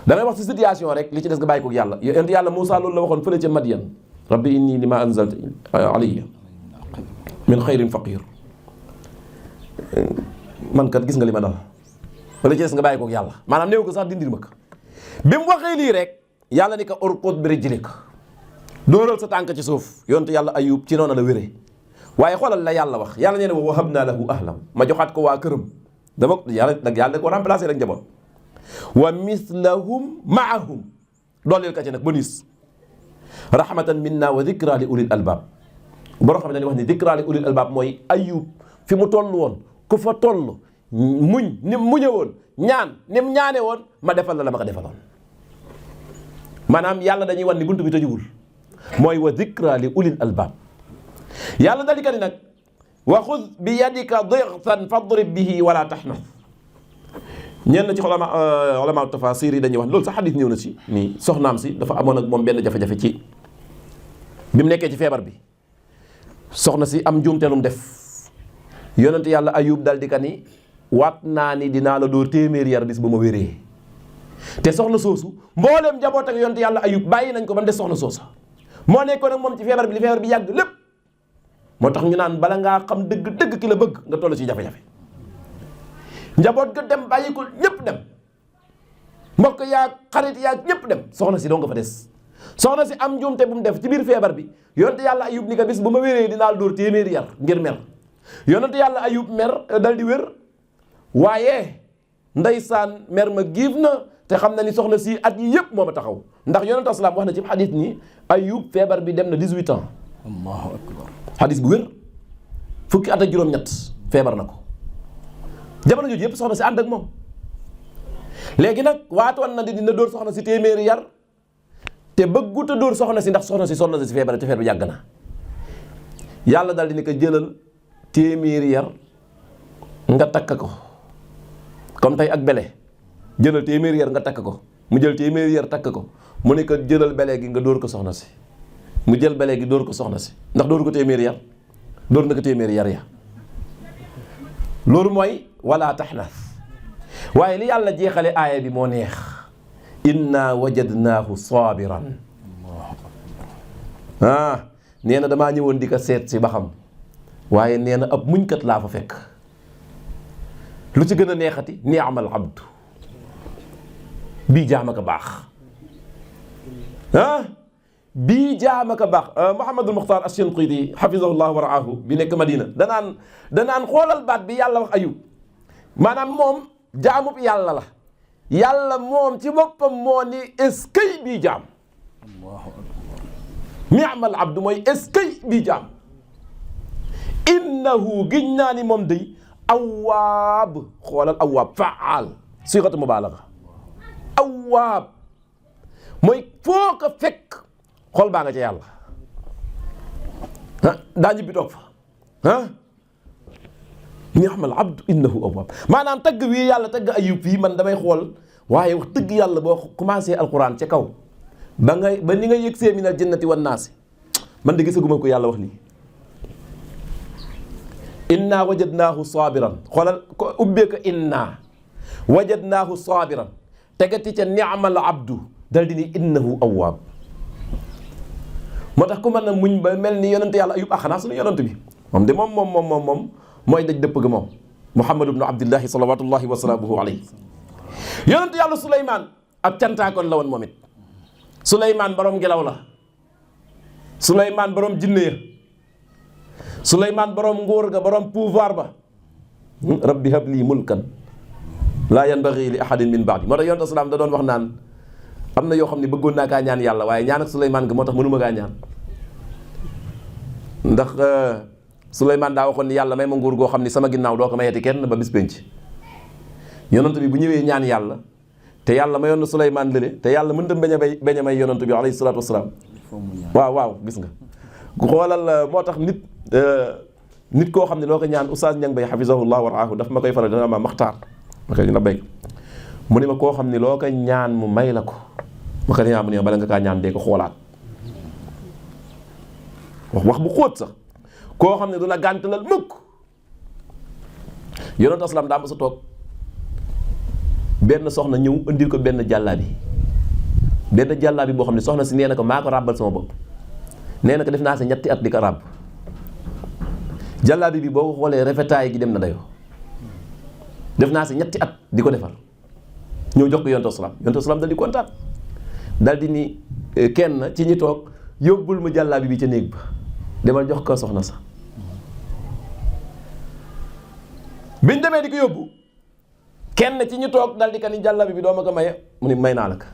da ngay wax ci situation rek, li ci des nga bàyyi ko yàlla. yonent yàlla Moussa loolu la waxoon fële ca Madiyan, rabbi inni lima anzalta alayya min xayrin faqir. man kat gis nga li ma dal, wala ci des nga bàyyi ko yàlla, maanaam néew ko sax dindil ma ko. bi mu waxee lii rek yàlla ni ko urqud bi rijlik, dóoral sa tànk ci suuf. yonent yàlla Ayub ci noonu la wéree. waaye xoolal la yàlla wax, yàlla nee na wa wahabna lahu ahlam, ma joxaat ko waa këram. dama yàlla da ko remplacé rek njaboot. wa mislahum maahum, dooleel ka ci nag bonus. rahmatan minna wa dhikra li ulil albab. borom xam ne dañuy wax ni dhikra li ulil albab mooy Ayub fi mu toll woon, ku fa toll muñ ni mu muñe woon, ñaan ni mu ñaane woon, ma defal la ma ko defaloon. maanaam yàlla dañuy wan ni buntu bi tëjuwul, mooy wa dhikra li ulil albab. yàlla dal di ka ni nag wa xud bi yadika dighsan fadrib bihi wala taxnas. ñenn ci ulama tafasir yi dañuy wax loolu sax xadis ñëw na si ni soxnaam si dafa amoon ak moom benn jafe-jafe ci bi mu nekkee ci feebar bi. soxna si am njuumteelum def, yonent yàlla Ayub dal di ka ni waat naa ni dinaa la dóor téeméeri yar bis bu ma wéree. te soxna soosu mbooleem njaboot ak yonent yàlla Ayub bàyyi nañ ko ba mu des soxna soosa, moo nekkoon ak moom ci feebar bi li feebar bi yàgg lépp. moo tax ñu naan bala ngaa xam dëgg-dëgg ki la bëgg nga toll ci jafe-jafe. njaboot ga dem bàyyi ko ñëpp dem, mbokk yaag xarit yaag ñëpp dem, soxna si doo nga fa des. soxna si am njuumte bu mu def ci biir feebar bi, yonent yàlla Ayub ni ko bis bu ma wéree dinaa dóor téeméeri yar ngir mer. yonent yàlla Ayub mer dal di wér, waaye ndeysaan mer ma giif na, te xam na ni soxna si at yi yëpp moo ma taxaw. ndax yonent asalaam wax na ci xadis ni Ayub feebar bi dem na 18 ans. allahu akbar. xadis bu wér, fukki at ak juróom-ñett feebar na ko. jamono jooju yëpp soxna si ànd ak moom. léegi nag waatoon na dina dóor soxna si téeméeri yar, te bëggut a dóor soxna si ndax soxna si sonn na si feebar te feebar bi yàgg na. yàlla daal di ne ko jëlal téeméeri yar nga takk ko, comme tey ak bele. jëlal téeméeri yar nga takk ko, mu jël téeméeri yar takk ko, mu ne ko jëlal bele gi nga dóor ko soxna si. mu jël bele gi dóor ko soxna si, ndax dóor ko téeméeri yar, dóor na ko téeméeri yar ya. loolu mooy wala taxnas. waaye li yàlla jeexale aaya bi moo neex, inna wajadnaahu sabiran. nee na damaa ñëwoon di ko seet si ba xam, waaye nee na ab muñkat laa fa fekk. lu ci gën a neexati ni'mal abdu, bii jaam ak a baax. bii jaam ak a baax. Mouhamadul Muxtaar Ash-Shinqiti xafizahullah wa raahu bi nekk Madina danaan xoolal baat bi yàlla wax Ayub, maanaam moom jaamub yàlla la, yàlla moom ci boppam moo ni eskay bii jaam. ni'mal abdu mooy eskay bii jaam. innahu giñ naa ni moom day awaab. xoolal awaab faal siixatu mubaalaga. awaab mooy foo ko fekk xool baa nga ca yàlla. daa ñibbi toog fa. ni'mal abdu innahu awaab. maanaam tagg wii yàlla tagg Ayub fii man damay xool, waaye wax dëgg yàlla boo commencé alquran ca kaw ba ni nga yëg see minal jannati wan naasi, man de gisaguma ko yàlla wax lii. inna wajadnaahu sabiran, xoolal ko ubbee ko inna wajadnaahu sabiran, tegati ca ni'mal abdu dal di ni innahu awaab. moo tax ku mën na muñ ba mel ni yonent yàlla Ayub xanaa suñu yonent bi moom de moom mooy daj dëpp ga moom Muhammad ibnu Abdillahi salawatullahi wa salaamuhu alayhi. yonent yàlla Suleymaan ab cantaakoon la woon moom it. Suleymaan borom ngelaw la, Souleymane borom jinne ya Souleymane borom nguur ga borom pouvoir ba rabbi habli mulkan laa yanbaghi li ahadin min ba'di moo tax yonent salaam da doon wax naan am na yoo xam ne bëggoon naa kaa ñaan yàlla waaye ñaan ak Souleymane ga moo tax mënuma kaa ñaan ndax Souleymane daa waxoon ni yàlla may ma nguur goo xam ni sama ginnaaw doo ko mayeti kenn ba bis penc yonent bi bu ñëwee ñaan yàlla te yàlla mayoon na Souleymane lële te yàlla mën tam bañ a may yonent bi alayhi salaatu wasalaam waaw gis nga ku xoolal moo tax nit koo xam ne loo ko ñaan Oustaz Niang Baye hafizahullah wa raahu daf ma koy faral dina ma maxtaar ma koy dina béy mu ne ma koo xam ne loo ko ñaan mu may la ko ma ko ñaan mu ne ma bala nga kaa ñaan dee ko xoolaat wax bu xóot sax koo xam ne du la gàntalal mukk yonent asalaam daa ma sa toog benn soxna ñëw indil ko benn jàllaabi boo xam ne soxna si nee na ko maa ko ràbbal sama bopp nee na ko def naa si ñetti at di ko ràbb jàllaabi bi boo ko xoolee rafetaay gi dem na dayoo def naa si ñetti at di ko defar ñëw jox ko yonent asalaam dal di kontaan dal di ni kenn ci ñi toog yóbbul mu jàllaabi bi ca néeg ba demal jox ko soxna sax biñ demee di ko yóbbu kenn ci ñu toog dal di ka ni jàllabi bi doo ma ko maye mu ni may naa la ko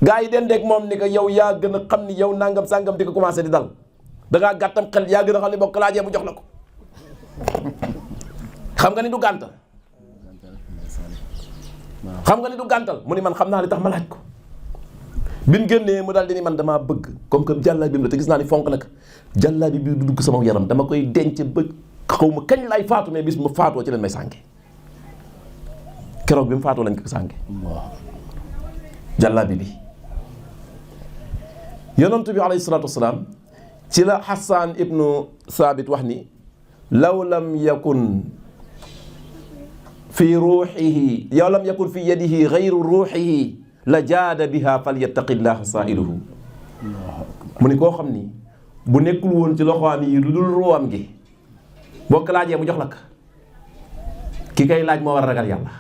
gaa yi den deg moom ni ko yow yaa gën a xam ni yow nangam sàngam di ko commencé di dal dangaa gàttam xel yaa gën a xam ni bokk laajee mu jox la ko xam nga ni du gàntal mu ni man xam naa li tax ma laaj ko bin génnee mu daal di ni man damaa bëgg comme que jàllabi bi la te gis naa ni fonk nag jàllabi bi du dugg sama yaram dama koy denc ba xaw ma kañ lay faatu mais bis mu faatoo ci leen may sànge keroog bi mu faatoo lañ ko sànge jàllabi bi yonent bi alayhi salaatu wasalaam ci la Hassan ibnu Thabit wax ni law lam yakun fi ruuxihi yow lam yakun fi yadihi gayru ruuxihi la jaada biha falyattaqillaha saa'iluhu mu ni koo xam ni bu nekkul woon ci loxoam yi lu dul ruwam gi boo ko laajee mu jox la ko ki kay laaj moo war a ragal yàlla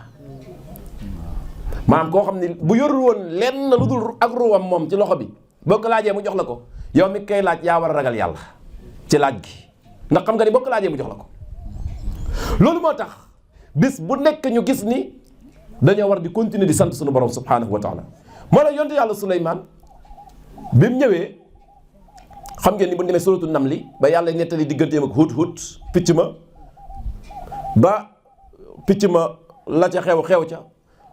maanaam koo xam ni bu yorul woon lenn lu dul ak ruwam moom ci loxo bi boo ko laajee mu jox la ko yow mi kay laaj yaa war a ragal yàlla ci laaj gi ndax xam nga ni boo ko laajee mu jox la ko loolu moo tax bis bu nekk ñu gis ni dañoo war di continuer di sant suñu borom subhanahu wa taala moo la yonte yàlla Souleymane bi mu ñëwee xam ngeen ni bu ñu demee suratu namli ba yàlla nettali digganteem ak hut picc ma ba picc ma la ca xew ca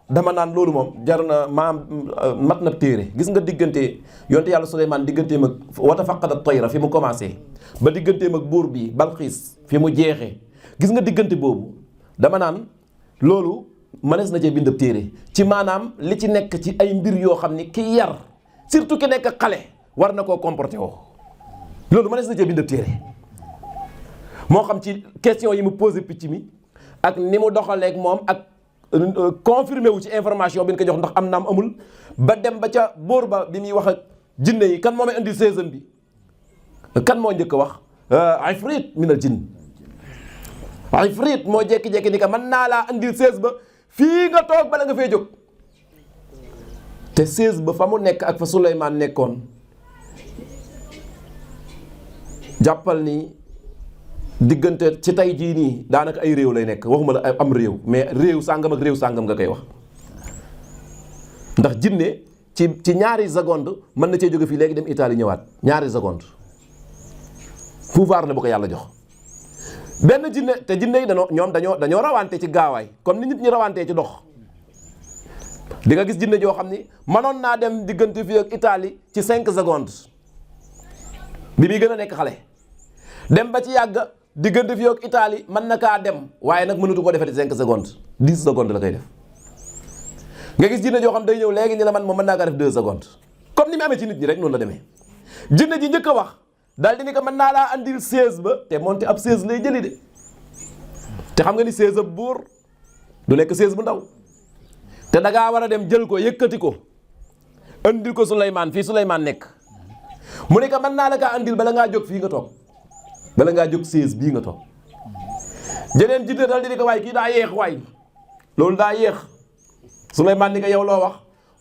dama naan loolu moom jar na mat na téere gis nga diggante yonte yàlla Souleymane digganteem ak wata faqada tayra fi mu commencé ba digganteem ak buur bi Balxiis fi mu jeexee gis nga diggante boobu dama naan loolu mënees na cee bind ab téere ci maanaam li ci nekk ci ay mbir yoo xam ni ki yar surtout ki nekk xale war na koo comporté woo loolu mënees na cee bind ab téere moo xam ci question yi mu posé picc mi ak ni mu doxaleeg moom ak confirmé wu ci information bi ñu ko jox ndax am naam amul ba dem ba ca bóor ba bi muy wax ak jinne yi kan moo may indi saison bi kan moo njëkk a wax ifrit minal jinn ifrit moo jekki-jekki ni ka mën naa laa andil 16 ba fii nga toog bala nga fee jóg te 16 ba fa mu nekk ak fa Souleymane nekkoon jàppal ni diggante ci tey jii nii daanaka ay réew lay nekk waxuma la am réew mais réew sàngam ak réew sàngam nga koy wax ndax jinne ci ñaari seconde mën na cee jóge fii léegi dem Italie ñëwaat ñaari seconde pouvoir la bu ko yàlla jox benn jinne te jinne yi dañoo rawante ci gaawaay comme ni nit ñi rawantee ci dox di nga gis jinne joo xam ni mënoon naa dem diggante fii ak Italie ci 5 secondes bi muy gën a nekk xale dem ba ci yàgg diggante fii ak Italie mën na kaa dem waaye nag mënatu ko defati 5 secondes 10 secondes la koy def nga gis jinne joo xam day ñëw léegi ni la man moom mën naa kaa def 2 secondes comme ni mu amee ci nit ñi rek noonu la demee jinne ji njëkk a wax daal di ni ko mën naa laa andil 16 ba te moonte ab 16 lay jëli de te xam nga ni 16 ab buur du nekk 16 bu ndaw te da ngaa war a dem jël ko yëkkati ko andil ko Souleymane fii Souleymane nekk mu ne ko mën naa la kaa andil bala ngaa jóg fii nga toog bala ngaa jóg 16 bii nga toog jeneen jinne dal di ni ko waay kii daa yéex waay loolu daa yéex Souleymane ni ko yow loo wax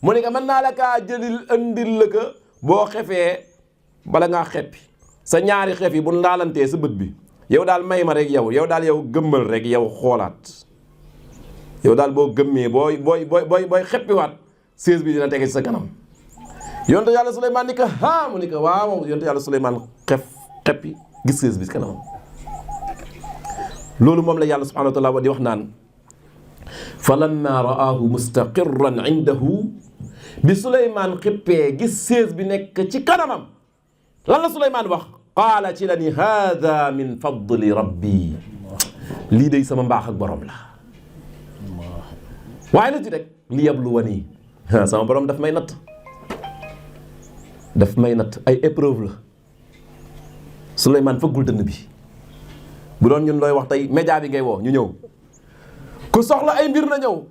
mu ne ko mën naa la kaa jëlil andil la ko boo xefee bala ngaa xeppi sa ñaari xef yi bu laalantee sa bët bi yow daal may ma rek yow daal yow gëmmal rek yow xoolaat yow daal boo gëmmee booy xeppiwaat sées bi dina tege ci sa kanam. yonte yàlla Suleymaan ni ko mu ni ko waaw yonte yàlla Suleymaan xeppi gis sées bi ci kanamam. loolu moom la yàlla subhaanahu wa taala di wax naan fa lamma ra'aahu mustaqirran indahu bi Suleymaan xippee gis sées bi nekk ci kanamam lan la Suleymaan wax qaala ci la ni haada min fadli rabbi lii day sama mbaax ak borom la waaye la ci rek li yabluwani sama borom daf may natt ay épreuve la Suleymaan fëggul dënn bi bu doon ñun looy wax tey média bi ngay woo ñu ñëw ku soxla ay mbir na ñëw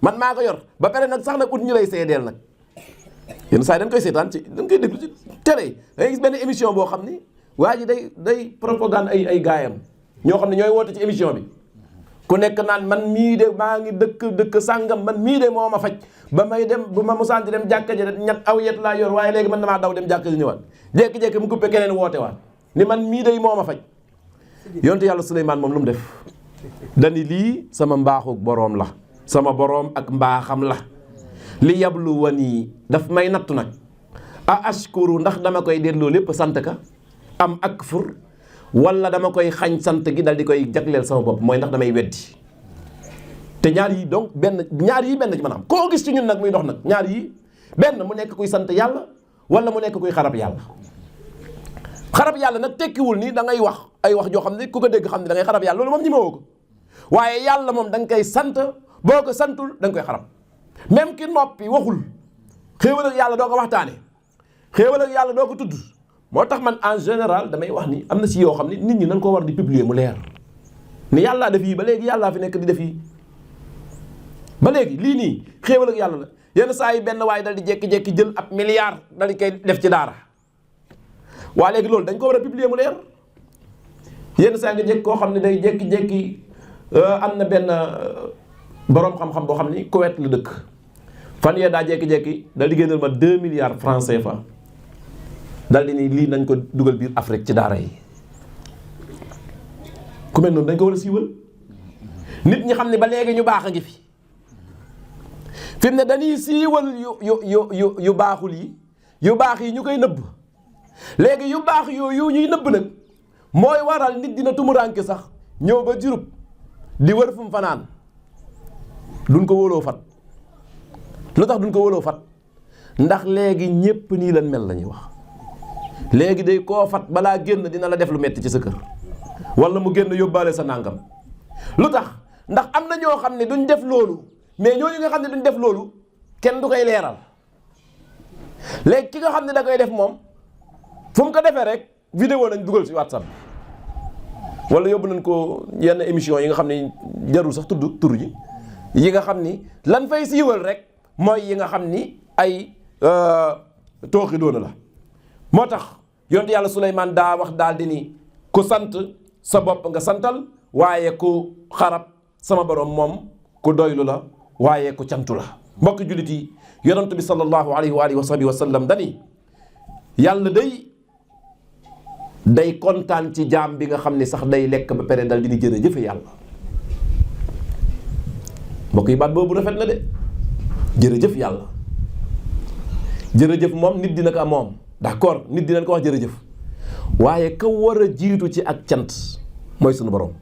man maa ko yor ba pare nag sax nag ut ñu lay seedeel nag yenn saa yi dañ koy seetaan dañ koy déglu ci télé da ngay gis benn émission boo xam ni waa ji day propagande ay gaayam ñoo xam ne ñooy woote ci émission bi ku nekk naan man mii de maa ngi dëkk sàngam man mii de moo ma faj ba may dem bu ma musaan di dem jàkka ji ñett aw yet laa yor waaye léegi man damaa daw dem jàkka ji ñëwaat jékki-jékki mu coupé keneen woote waat ni man mii de moo ma faj yonte yàlla Suleymaan moom lu mu def dani lii sama mbaaxu boroom la sama boroom ak mbaaxam la li yabluwani daf may nattu nag a ashkuru ndax dama koy delloo lépp sant ka am akfur wala dama koy xañ sant gi dal di koy jagleel sama bopp mooy ndax damay weddi te ñaar yi donc ñaar yi benn ci mën a am koo gis ci ñun nag muy dox nag ñaar yi benn mu nekk kuy sant yàlla wala mu nekk kuy xarab yàlla nag tekkiwul ni da ngay wax ay wax joo xam ne ku ko dégg xam ne da ngay xarab yàlla loolu moom ñi ma woo ko waaye yàlla moom da nga koy sant boo ko santul da nga koy xarab même ki noppi waxul xéewal ak yàlla doo ko waxtaane xéewal ak yàlla doo ko tudd moo tax man en général damay wax ni am na si yoo xam ne nit ñi nañ ko war di publier mu leer ni yàllaa def yii ba léegi yàllaa fi nekk di def yii ba léegi lii nii xéewal ak yàlla la yenn saa yi benn waaye dal di jékki-jékki jël ab milliard dal di koy def ci daara waa léegi loolu dañ ko war a publier mu leer yenn saa nga jékki koo xam ne day jékki-jékki am na benn boroom xam-xam boo xam ni Kuwait la dëkk fan yee daa jékki-jékki dal di génnal ma 2 milliards francs CFA dal di ni lii nañ ko dugal biir Afrique ci daara yi ku mel noonu dañ ko war a siiwal nit ñi xam ne ba léegi ñu baax a ngi fi mu ne dañuy siiwal yu baaxul yi yu baax yi ñu koy nëbb léegi yu baax yooyu ñuy nëbb nag mooy waral nit dina tumuraanke sax ñëw ba Jurup di wër fu mu fanaan duñ ko wóoloo fat lu tax duñ ko wóoloo fat ndax léegi ñépp nii lan mel la ñuy wax léegi day koo fat balaa génn dina la def lu metti ci sa kër wala mu génn yóbbaale sa nàngam lu tax ndax am na ñoo xam ne duñ def loolu mais ñooñu nga xam ne duñ def loolu kenn du koy leeral léegi ki nga xam ne da koy def moom fu mu ko defee rek vidéo nañ dugal ci WhatsApp wala yóbbu nañ ko yenn émission yi nga xam ne jarul sax tudd tur yi nga xam ni lan fay siiwal rek mooy yi nga xam ni ay tooxi doona la moo tax yonte yàlla Suleymaan daa wax daal di ni ku sant sa bopp nga santal waaye ku xarab sama borom moom ku doylu la waaye ku cantu la mbokk jullit yi yonent bi sallallahu alayhi wa alihi wa sahbihi wa sallam dani yàlla day kontaan ci jaam bi nga xam ne sax day lekk ba pare dal di ni jërëjëf yàlla mbokk yi baat boobu rafet na de jërëjëf yàlla jërëjëf moom nit dina ko am moom d'accord nit dinañ ko wax jërëjëf waaye ka war a jiitu ci ak cant mooy sunu borom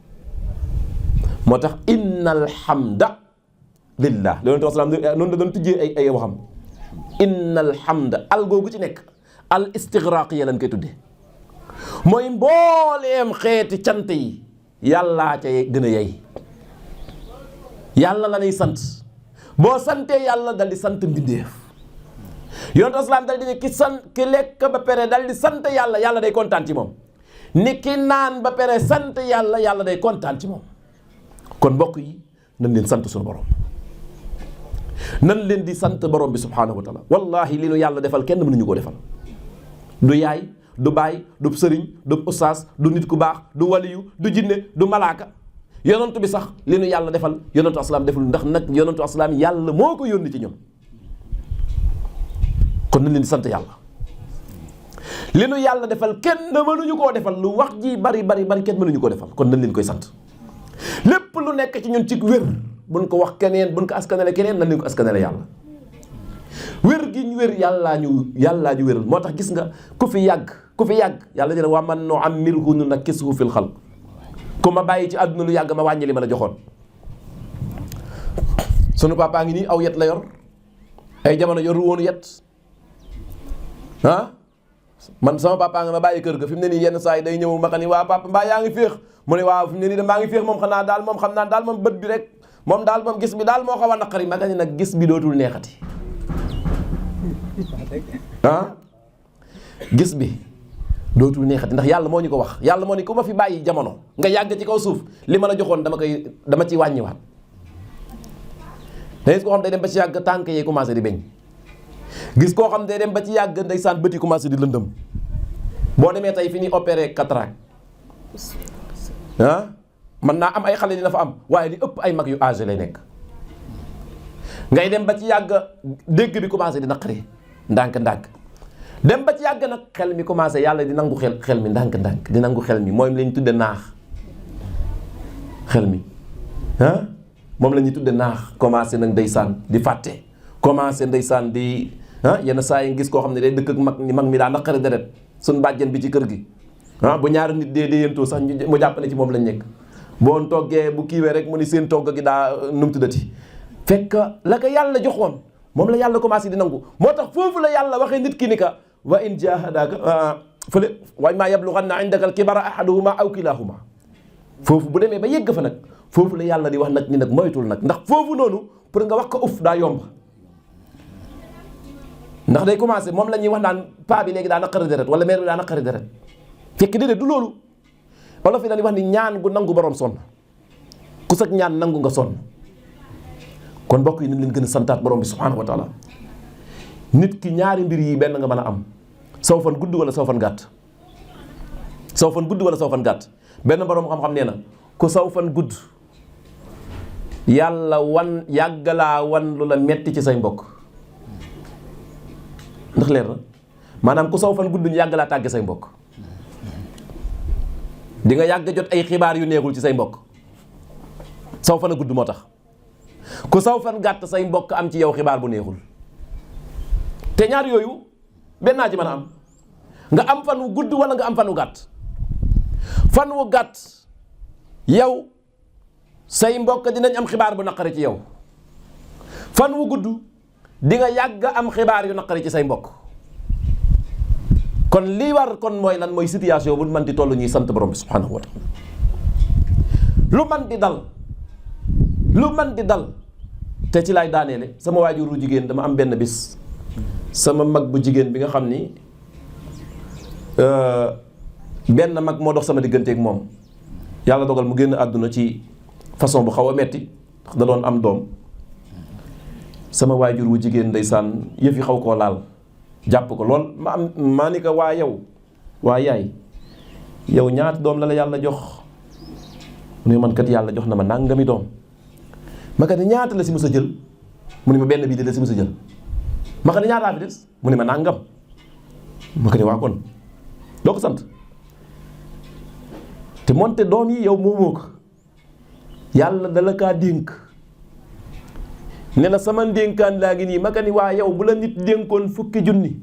moo tax innal hamda lillah loolu tax salaam noonu la doon tujjee ay waxam innal hamda al googu ci nekk al istigraq ya lañ koy tuddee mooy mbooleem xeeti cant yi yàllaa ca gën a yey yàlla la lay sant boo santee yàlla dal di sant mbindeef yonent asalaam dal di ne ki lekk ba pare dal di sant yàlla yàlla day kontaan ci moom ni ki naan ba pare sant yàlla yàlla day kontaan ci moom kon mbokk yi nañ leen sant suñu borom nan leen di sant borom bi subhaanahu wa taala wallahi li nu yàlla defal kenn mënuñu koo defal du yaay du baay du sëriñ du ustaas du nit ku baax du waliyu du jinne du malaaka yonentu bi sax li nu yàlla defal yonentu asalaam deful ndax nag yonentu asalaam yàlla moo ko yónni ci ñun kon nañ leen di sant yàlla. li nu yàlla defal kenn mënuñu koo defal, lu wax ji bari kenn mënuñu koo defal, kon nañ leen koy sant. lépp lu nekk ci ñun ci wér buñ ko wax keneen, buñ ko askanale keneen, nañ leen ko askanale yàlla. wér gi ñu wér yàllaa ñu wéral. moo tax gis nga ku fi yàgg yàlla dina wa man nu'ammirhu nunakkisuhu fil xalq. ku ma bàyyi ci àdduna lu yàgg ma wàññi li ma la joxoon. sunu papa ngi nii aw yet la yor, ay jamono yoru woonu yet man sama papa nga ma bàyyi kër ga fi mu ne nii yenn saa yi day ñëw ma xam ni waa papa mbaa yaa ngi féex mu ne waaw fi mu ne nii de maa ngi féex moom xam naa daal moom bët bi rek moom gis bi daal moo xaw a naqari ma ni nag gis bi dootul neexati gis bi dootul neexati ndax yàlla moo ñu ko wax. yàlla moo ni ku ma fi bàyyi jamono nga yàgg ci kaw suuf li ma la joxoon dama ciy wàññiwaat. da gis koo xam day dem ba ci yàgg tànk yi commencé di beñ, gis koo xam day dem ba ci yàgg ndeysaan bët yi commencé di lëndëm. boo demee tey fi ñuy opéré cataracte mën naa am ay xale dina fa am, waaye li ëpp ay mag yu âgé lay nekk. ngay dem ba ci yàgg dégg bi commencé di naqari ndànk-ndànk, dem ba ci yàgg nag xel mi commencé yàlla di nangu xel mi ndànk-ndànk, di nangu xel mi mooy la ñu tudde naax. xel mi moom la ñuy tudde naax, commencé nag ndeysaan di fàtte, commencé ndeysaan di yenn saa yi gis koo xam ne day dëkk ak mag mi daa naqari deret, suñ bàjjen bi ci kër gi bu ñaari nit dee déyantoo sax mu jàpp ne ci moom lañ nekk. boo toggee bu kiiwee rek mu ni seen togg gi daa nu mu tuddati, fekk la ko yàlla joxoon moom la yàlla commencé di nangu. moo tax foofu la yàlla waxee nit ki ni ka wa in jahadaka fële wa imma yablughanna indaka al-kibara ahaduhuma aw kilahuma. foofu bu demee ba yegg fa nag foofu la yàlla di wax nag ni nag moytul nag, ndax foofu noonu pour nga wax ko uf daa yomb. ndax day commencé moom la ñuy wax naan paa bi léegi daa naqari deret wala mère bi daa naqari deret, fekk déedéet du loolu. wolof yi dañuy wax ni ñaan gu nangu borom sonn, ku sag ñaan nangu nga sonn. kon mbokk yi nañ leen gën a santaat borom bi subhanahu wa taala. nit ki ñaari mbir yi benn nga mën a am, saw fan gudd wala saw fan gàtt. saw fan gudd wala saw fan gàtt. benn borom xam-xam nee na ku saw fan gudd yàlla yàggalaa wan lu la metti ci say mbokk. ndax leer na maanaam ku saw fan gudd ñu yàggalaa tàgge say mbokk. di nga yàgg jot ay xibaar yu neexul ci say mbokk. saw fan a gudd moo tax. ku saw fan gàtt say mbokk am ci yow xibaar bu neexul. te ñaar yooyu benn naa ci mën a am, nga am fan wu gudd wala nga am fan wu gàtt. fan wu gàtt yow say mbokk dinañ am xibaar bu naqari ci yow. fan wu gudd di nga yàgg am xibaar yu naqari ci say mbokk. kon lii war kon mooy lan, mooy situation bu mën di toll ñuy sant borom bi subhanahu wa taala. lu man di dal te ci laay daaneele. sama waajuru jigéen dama am benn bis sama mag bu jigéen bi nga xam ni benn mag moo dox sama digganteeg moom, yàlla dogal mu génn àdduna ci façon bu xaw a metti ndax da doon am doom. sama waajur wu jigéen ndeysaan yëf yi xaw koo laal, jàpp ko lool. maa ni ko waa yaay yow ñaata doom la yàlla jox? mu ne man kat yàlla jox na ma nangami doom. ma kat ñaata la si mës a jël? mu ne ma benn bii de la si mës a jël. ma kat ñaataa fi des? mu ne ma nangam. ma kat waa kon doo ko sant. te moonte doom yi yow moomoo ko, yàlla dala kaa dénk ne la sama ndénkaan laa ngi nii. ma kat ni waa yow bu la nit dénkoon fukki junni,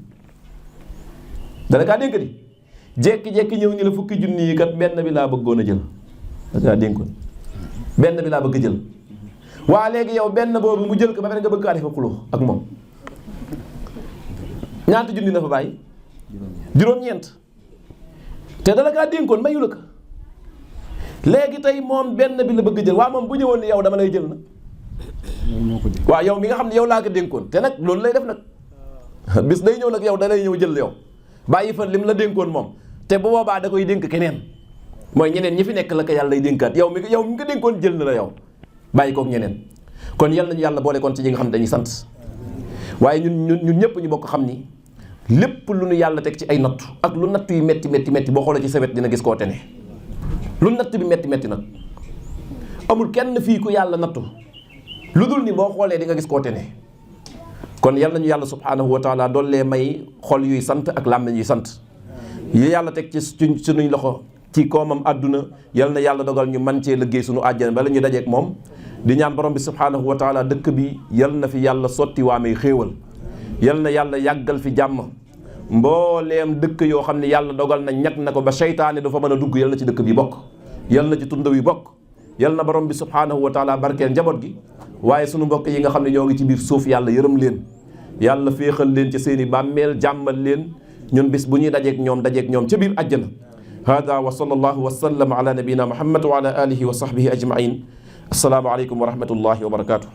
dala kaa dénk di jekki-jekki ñëw ni la fukki junni yi kat benn bi laa bëggoon a jël. dala kaa dénkoon benn bi laa bëgg a jël. waa léegi yow benn boobu mu jël ko ba pare nga bëgg kaa defa xuloo ak moom. ñaata junni la fa bàyyi? juróom-ñeent. te dala kaa dénkoon mayu la ko. léegi tey moom benn bi la bëgg jël. waa moom bu ñëwoon ni yow dama lay jël nag. waaw yow mi nga xam ne yow laa ko dénkoon te nag loolu lay def nag. bis day ñëw nag yow da lay ñëw jël yow bàyyi fa lim la dénkoon moom. te bu boobaa da koy dénk keneen, mooy ñeneen ñi fi nekk la ko yàlla lay dénkaat. yow mi nga dénkoon jël na la yow bàyyi kook ñeneen. kon yal nañu yàlla boole kon ci ñi nga xam ne dañuy sant. waaye ñun ñëpp ñu bokk xam ni lépp lu nu yàlla teg ci ay nattu ak lu nattu yi metti boo xoolee ci sa wet dina gis koo tene. lu natt bi metti nag amul kenn fii ku yàlla nattu lu dul ni boo xoolee di nga gis koo tene. kon yal nañu yàlla subhaanahu wa taala doollee may xol yuy sant ak làmmiñ yuy sant yi yàlla teg ci suñuy loxo ci koomam àdduna yal na yàlla dogal ñu man cee liggéey suñu àjjana bala ñu dajeek moom di ñaan borom bi subhaanahu wa taala dëkk bi yal na fi yàlla sotti waa may xéewal yal na yàlla yàggal fi jàmm mbooleem dëkk yoo xam ne yàlla dogal na ñag na ko ba seytaane du fa mën a dugg yal na ci dëkk bi bokk yal na ci tunda wi bokk yal na borom bi subhaanahu wa taala barkeel njaboot gi waaye sunu mbokk yi nga xam ne ñoo ngi ci biir suuf yàlla yërëm leen yàlla féexal leen ci seeni bàmmeel jàmmal leen ñun bis bu ñuy dajeek ñoom ca biir àjjana hada wa sallallahu wa sallam ala nabina muhammad wa ala alihi wa sahbihi ajmain assalaamu aleykum wa rahmatullahi wa barakatuh